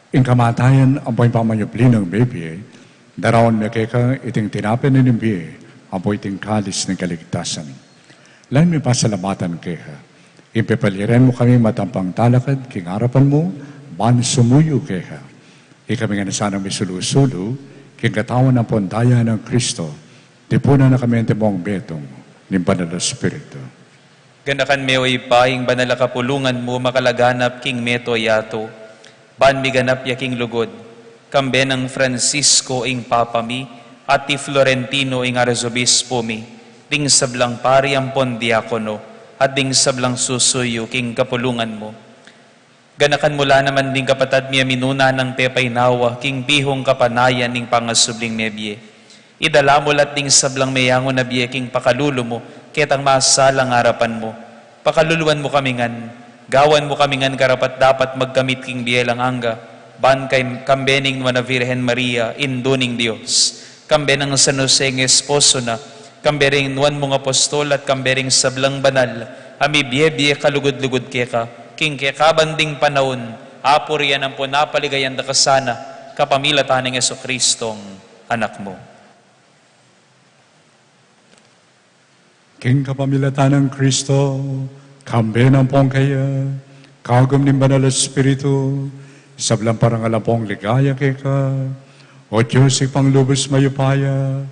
ing kamatayan ampo ing pamanyubli nang mebie, daraun mi keka iting tinape ning bie, ampo iting kalis ning kaligtasan. Lalu mi pasalamatan keka, ing pepaliran mu kami matampang talakad king arapan mu, ban sumuyu keka. Ikami ngan sanang misulu-sulu, king katawan ampon daya nang Kristo, tipunan na kami antimong metung ning Banal a Espiritu. Ganakan me, o Ibpa, ing banal a kapulungan mu makalaganap king mabilug a yatu, ban miganap ya king lugud, kambe nang Francisco ing Papa mi, at i Florentino ing Arzobispo mi, ding sablang pari ampon diakono, at ding sablang susuyu king kapulungan mu. Ganakan mu la naman ding kapatad mi a minuna nang pepainawa king bihung kapanayan ning pangasubling mebie. Idala mu la ding sablang meyangu na bie king pakalulu mu, ketang masalang arapan mu. Pakaluluan mu kami ngan, gawan mu kami ngan karapat-dapat magkamit king bie alang angga, ban kay kambe ning Nuan a Virgen Maria, Indu ning Dios, kambe nang San Jose ing esposo na, kambe ring nuan mung apostol at kambe ring sablang banal a mibie-bie kalugud-lugud keka, king kekaban ding panaun, apurian ampon apaligayan da ka sana, kapamilatan nang Jesucristong Anak mu. King kapamilatan nang Kristo, kambe na ampon keya, kagum ning Banal a Espiritu, sablang parangal ampon ligaya keka, O Dios, Ibpang lubus mayupaya,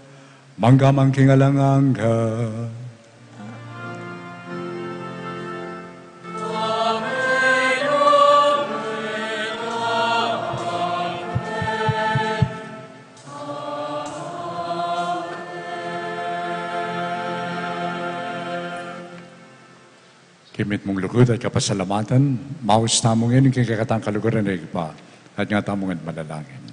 mangga man king alang angga. King mitmung lugud at kapasalamatan, maus tamu ngeni king kekatang kaluguran a Ibpa, at nga tamu ngan manalangin.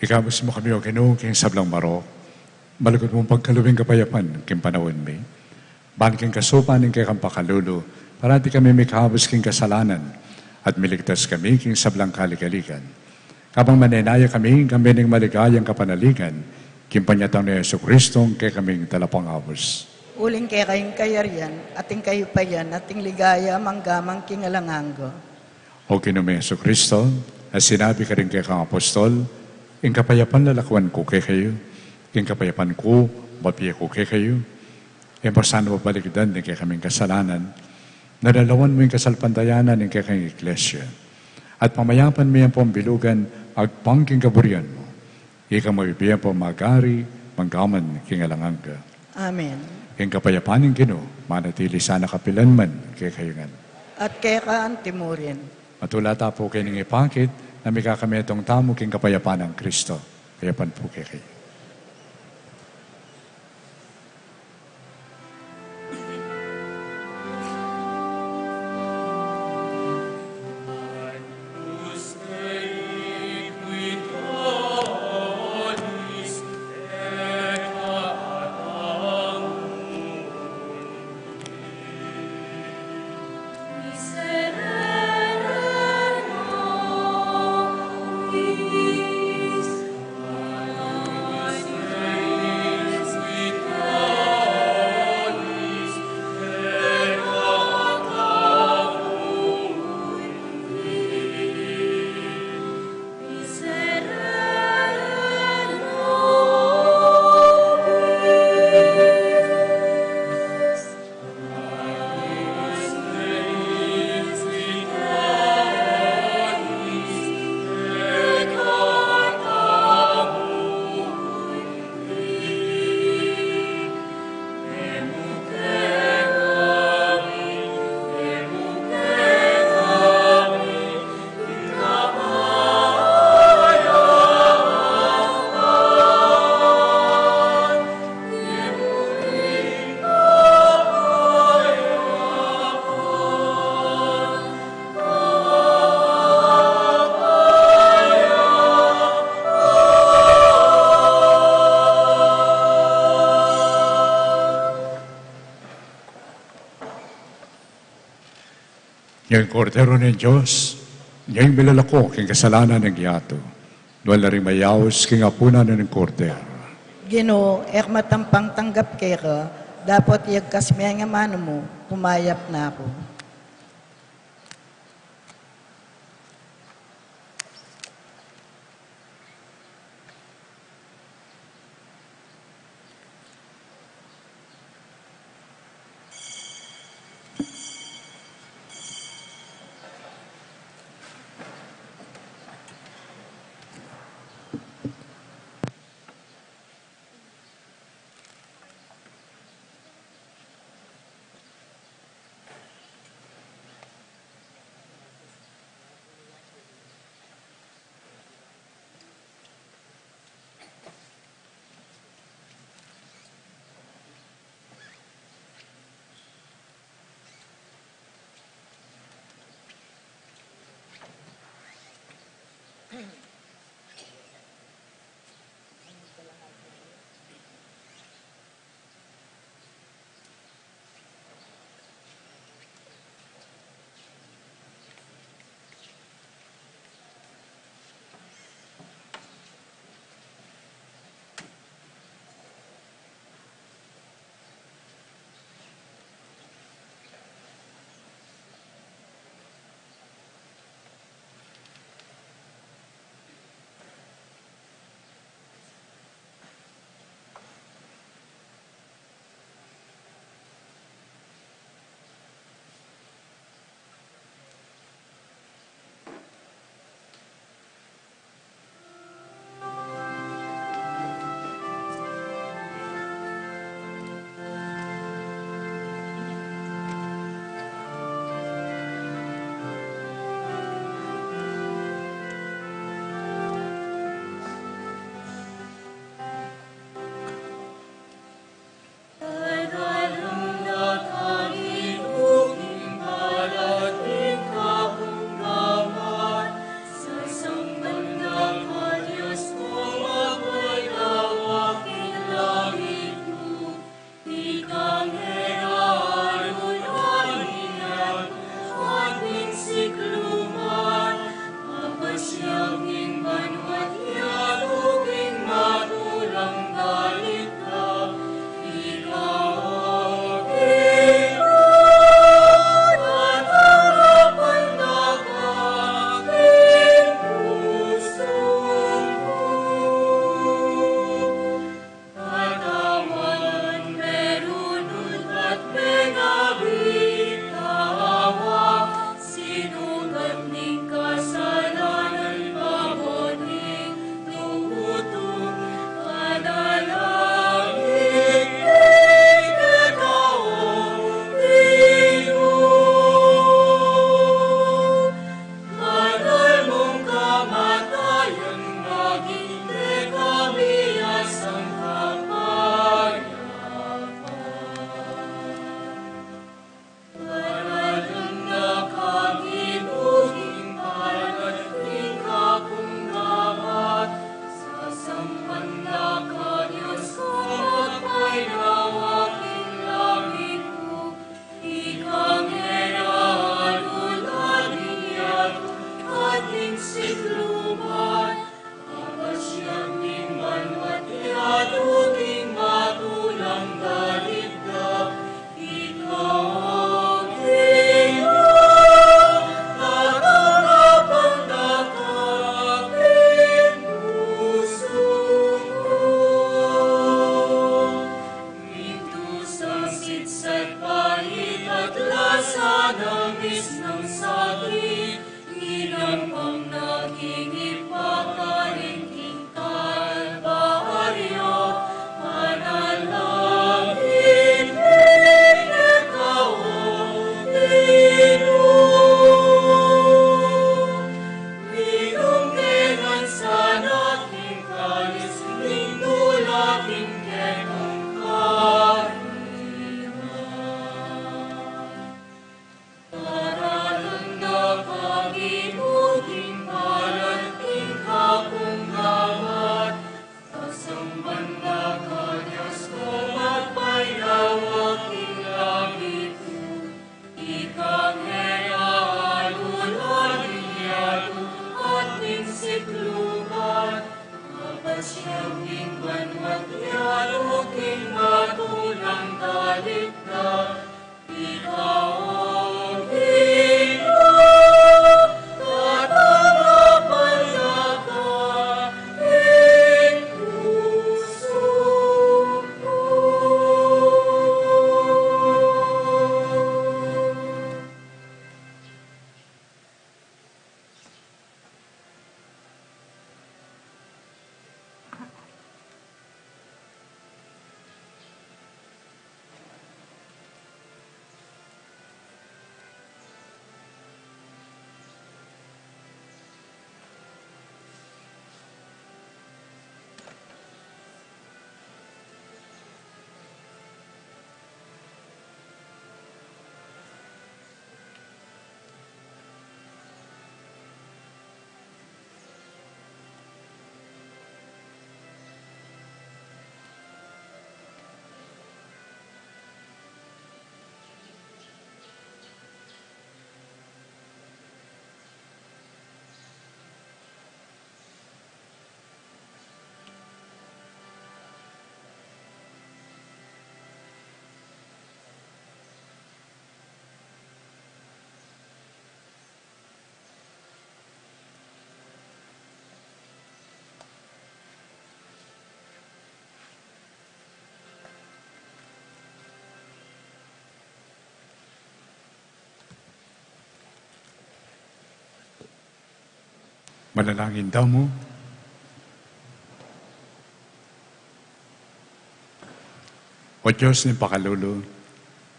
Ikabus mu kami, O Ginu, king sablang marok, malugud mung pagkalub ing kapayapan king panaun mi. Ban king kasupan ning kekang pakalulu, parati kami mikabus king kasalanan, at miligtas kami king sablang kaligaligan. Kabang manenaya kami, kambe ning maligayang kapanaligan, king panyatang nang Jesucristo, ing kekaming Talapangabus. Uling keka ing kayarian, at ing kayupayan, at ing ligaya, mangga man king alang angga. O Ginu ming Jesucristo, a sinabi karing kekang apostol, ing kapayapan lalakuan ku kekayu, ing kapayapan ku, bibie ku kekayu, e mu sana balikdan ding kekaming kasalanan, nune lawan mu ing kasalpantayanan ning kekang Iglesia, at pamayapan me yang pambilugan, agpang king kaburian mu. Ika mabibie ampon mag-ari, mangga man king alang angga. Amen. Ing kapayapan ning Ginu, manatili sana kapilanman kekayu ngan. At keka antimurin. Matula ta pu keni ipakit, na mikakametung tamu king kapayapan nang Kristo. Kayapan pu kekayu. Yang Kordero ning Dios, yang milalako king kasalanan ning yatu. Nuan la ring mayaus king apunan ning Kordero. Ginu, e ku matampang tanggap keka, dapot iyagkas me ing amanu mu, kumayap na ku. Nabis nang sakit, nginampang na king ipakaling king Kalbaryo, manalangin kekami, O Ginu. Minum ke ngan sana king kalis ning dula king kekang karne. Daralan da ka Ginu king palat ning kapunggawan, kasamban da ka Dios ko magpayawa king langit. Ikang hela alulad ing yatu at ning sikluban, apasyang ing banua't yatu king matulang dalit na. Ika, O Ginu, katarapan da ka king pusu ku. Manalangin tamu. O Dios ning pakalulu,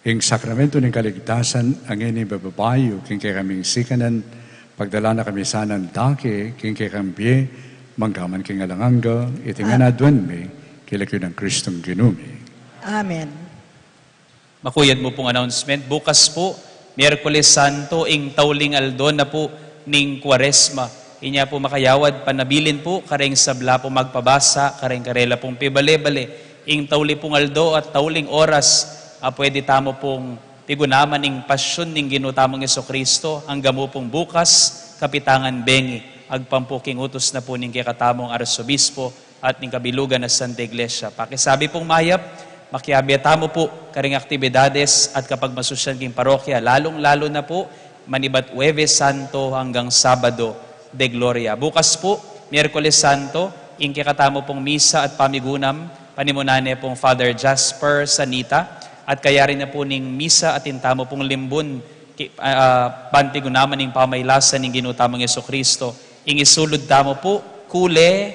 ing sakramento ning kaligtasan a ngeni ibabayu king kekaming sikanan, pagdala na kami sana dake king kekang bie, mangga man king alang angga. Iti ngan aduan mi, king lagyu nang Kristong Ginu mi. Amen. Makuyad mu pung announcement. Bukas pu, Miyerkules Santo, ing tauling aldo na pu ning Kuaresma. Inya pu makayawad panabilin pu kareng sabla pung magpabasa, kareng karela pung pibale-bale. Ing tauli pung aldo at tauling oras a pwede tamu pung pigunaman ing pasyun ning Ginu tamung Jesucristo, angga mu pung bukas, kapitangan bengi, agpang pu king utus na pu ning kekatamung Arsobispo, at ning kabilugan na Santa Iglesia. Pakisabi pung mayap, makiabe tamu pu karing aktibidades at kapagmasusyan king parokya, lalung-lalu na pu manibat Huwebes Santo anggang Sabado de Gloria. Bukas pu, Miyerkules Santo, ing kekatamu pung misa at pamigunam, panimunan ne pung Father Jasper Sanita, at kayari na pu ning misa atin tamu pung limbun, ki-, ah, ban pigunaman ing pamailasan ning Ginu tamung Jesucristo. Ing isulud tamu pu, kule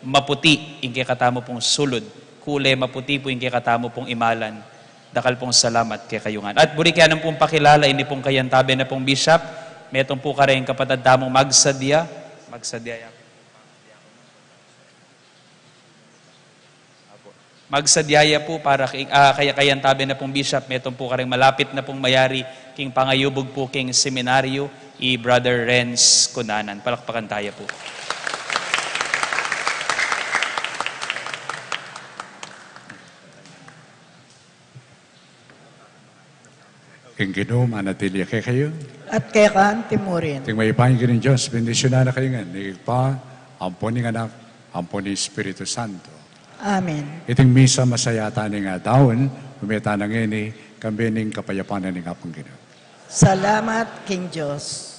maputi ing kekatamu pung sulud, kule maputi pu ing kekatamu pung imalan. Dakal pung salamat kekayu ngan. At buri ke nang pung pakilala ini pung kayantabe na pung bishop, metung pu kareng kapatad tamung magsadya, magsadya ya. Magsadya ya pu para king, ah, kaya, kayantabe na pung bishop, metung pu kareng malapit na pung mayari king pangayubug pu king seminaryo, i Brother Renz Cunanan. Palakpakan taya pu. Ing Ginu manatili ya kekayu. At keka anti mu rin. Ing mayupayang Ginung Dios, bendisyunan na kayu ngan ning Ibpa, ampo ning Anak, ampo ning Espiritu Santo. Amen. Iting misa masaya tana ing adaun, mame tana ngeni, kambe ning kapayapan ning Apung Ginu. Salamat king Dios.